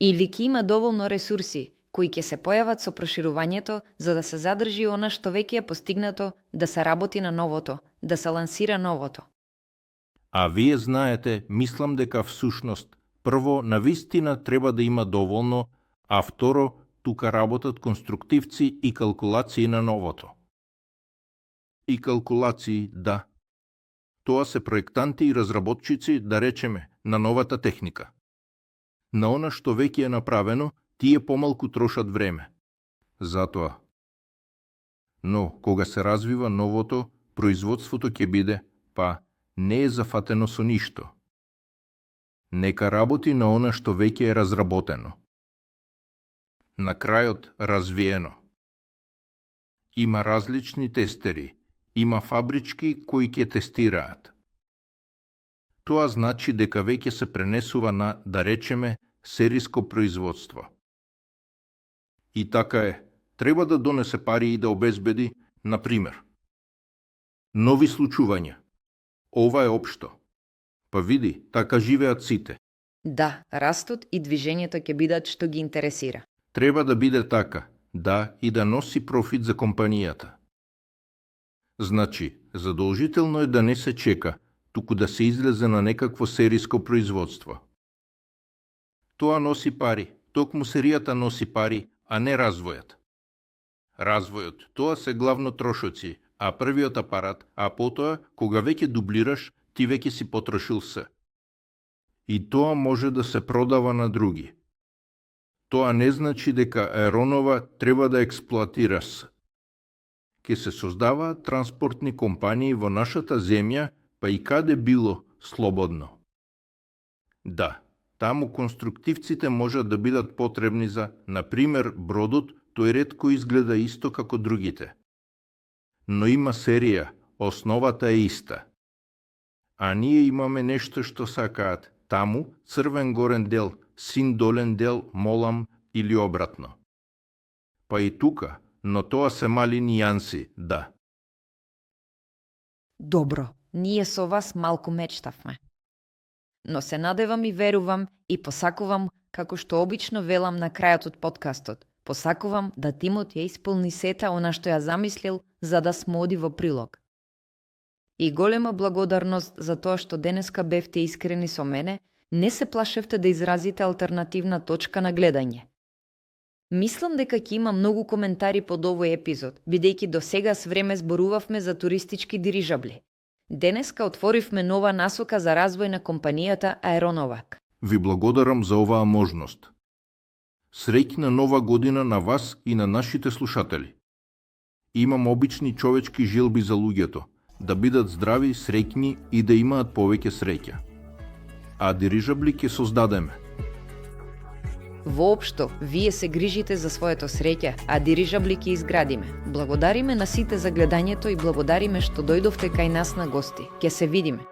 Или ќе има доволно ресурси, кои ќе се појават со проширувањето за да се задржи она што веќе е постигнато, да се работи на новото, да се лансира новото. А вие знаете, мислам дека всушност, прво, навистина треба да има доволно, а второ, тука работат конструктивци и калкулации на новото. И калкулации, да. Тоа се проектанти и разработчици, да речеме, на новата техника. На она што веќе е направено, тие помалку трошат време. Затоа. Но, кога се развива новото, производството ќе биде, па, не е зафатено со ништо. Нека работи на она што веќе е разработено. На крајот развиено. Има различни тестери, има фабрички кои ќе тестираат. Тоа значи дека веќе се пренесува на, да речеме, сериско производство. И така е, треба да донесе пари и да обезбеди, например, нови случувања. Ова е општо. Па види, така живеат сите. Да, растот и движењето ќе бидат што ги интересира. Треба да биде така, да, и да носи профит за компанијата. Значи, задолжително е да не се чека, туку да се излезе на некакво сериско производство. Тоа носи пари, токму серијата носи пари, а не развојот. Развојот, тоа се главно трошоци, а првиот апарат, а потоа, кога веќе дублираш, ти веќе си потрошил се. И тоа може да се продава на други. Тоа не значи дека Аеронова треба да експлоатира се. ќе се создаваат транспортни компании во нашата земја, па и каде било слободно. Да, таму конструктивците можат да бидат потребни за, например, бродот, тој ретко изгледа исто како другите. Но има серија, основата е иста. А ние имаме нешто што сакаат таму, црвен горен дел, син долен дел, молам или обратно. Па и тука, но тоа се мали нијанси, да. Добро, ние со вас малку мечтавме. Но се надевам и верувам и посакувам, како што обично велам на крајот од подкастот, посакувам да тимот ја исполни сета она што ја замислил за да смо оди во прилог. И голема благодарност за тоа што денеска бевте искрени со мене, не се плашевте да изразите алтернативна точка на гледање. Мислам дека ќе има многу коментари под овој епизод, бидејќи до сега с време зборувавме за туристички дирижабли. Денеска отворивме нова насока за развој на компанијата Аероновак. Ви благодарам за оваа можност. Среќна нова година на вас и на нашите слушатели. Имам обични човечки желби за луѓето, да бидат здрави, среќни и да имаат повеќе среќа. А дирижабли ќе создадеме. Воопшто, вие се грижите за своето среќа, а дирижабли ќе изградиме. Благодариме на сите за гледањето и благодариме што дојдовте кај нас на гости. Ќе се видиме.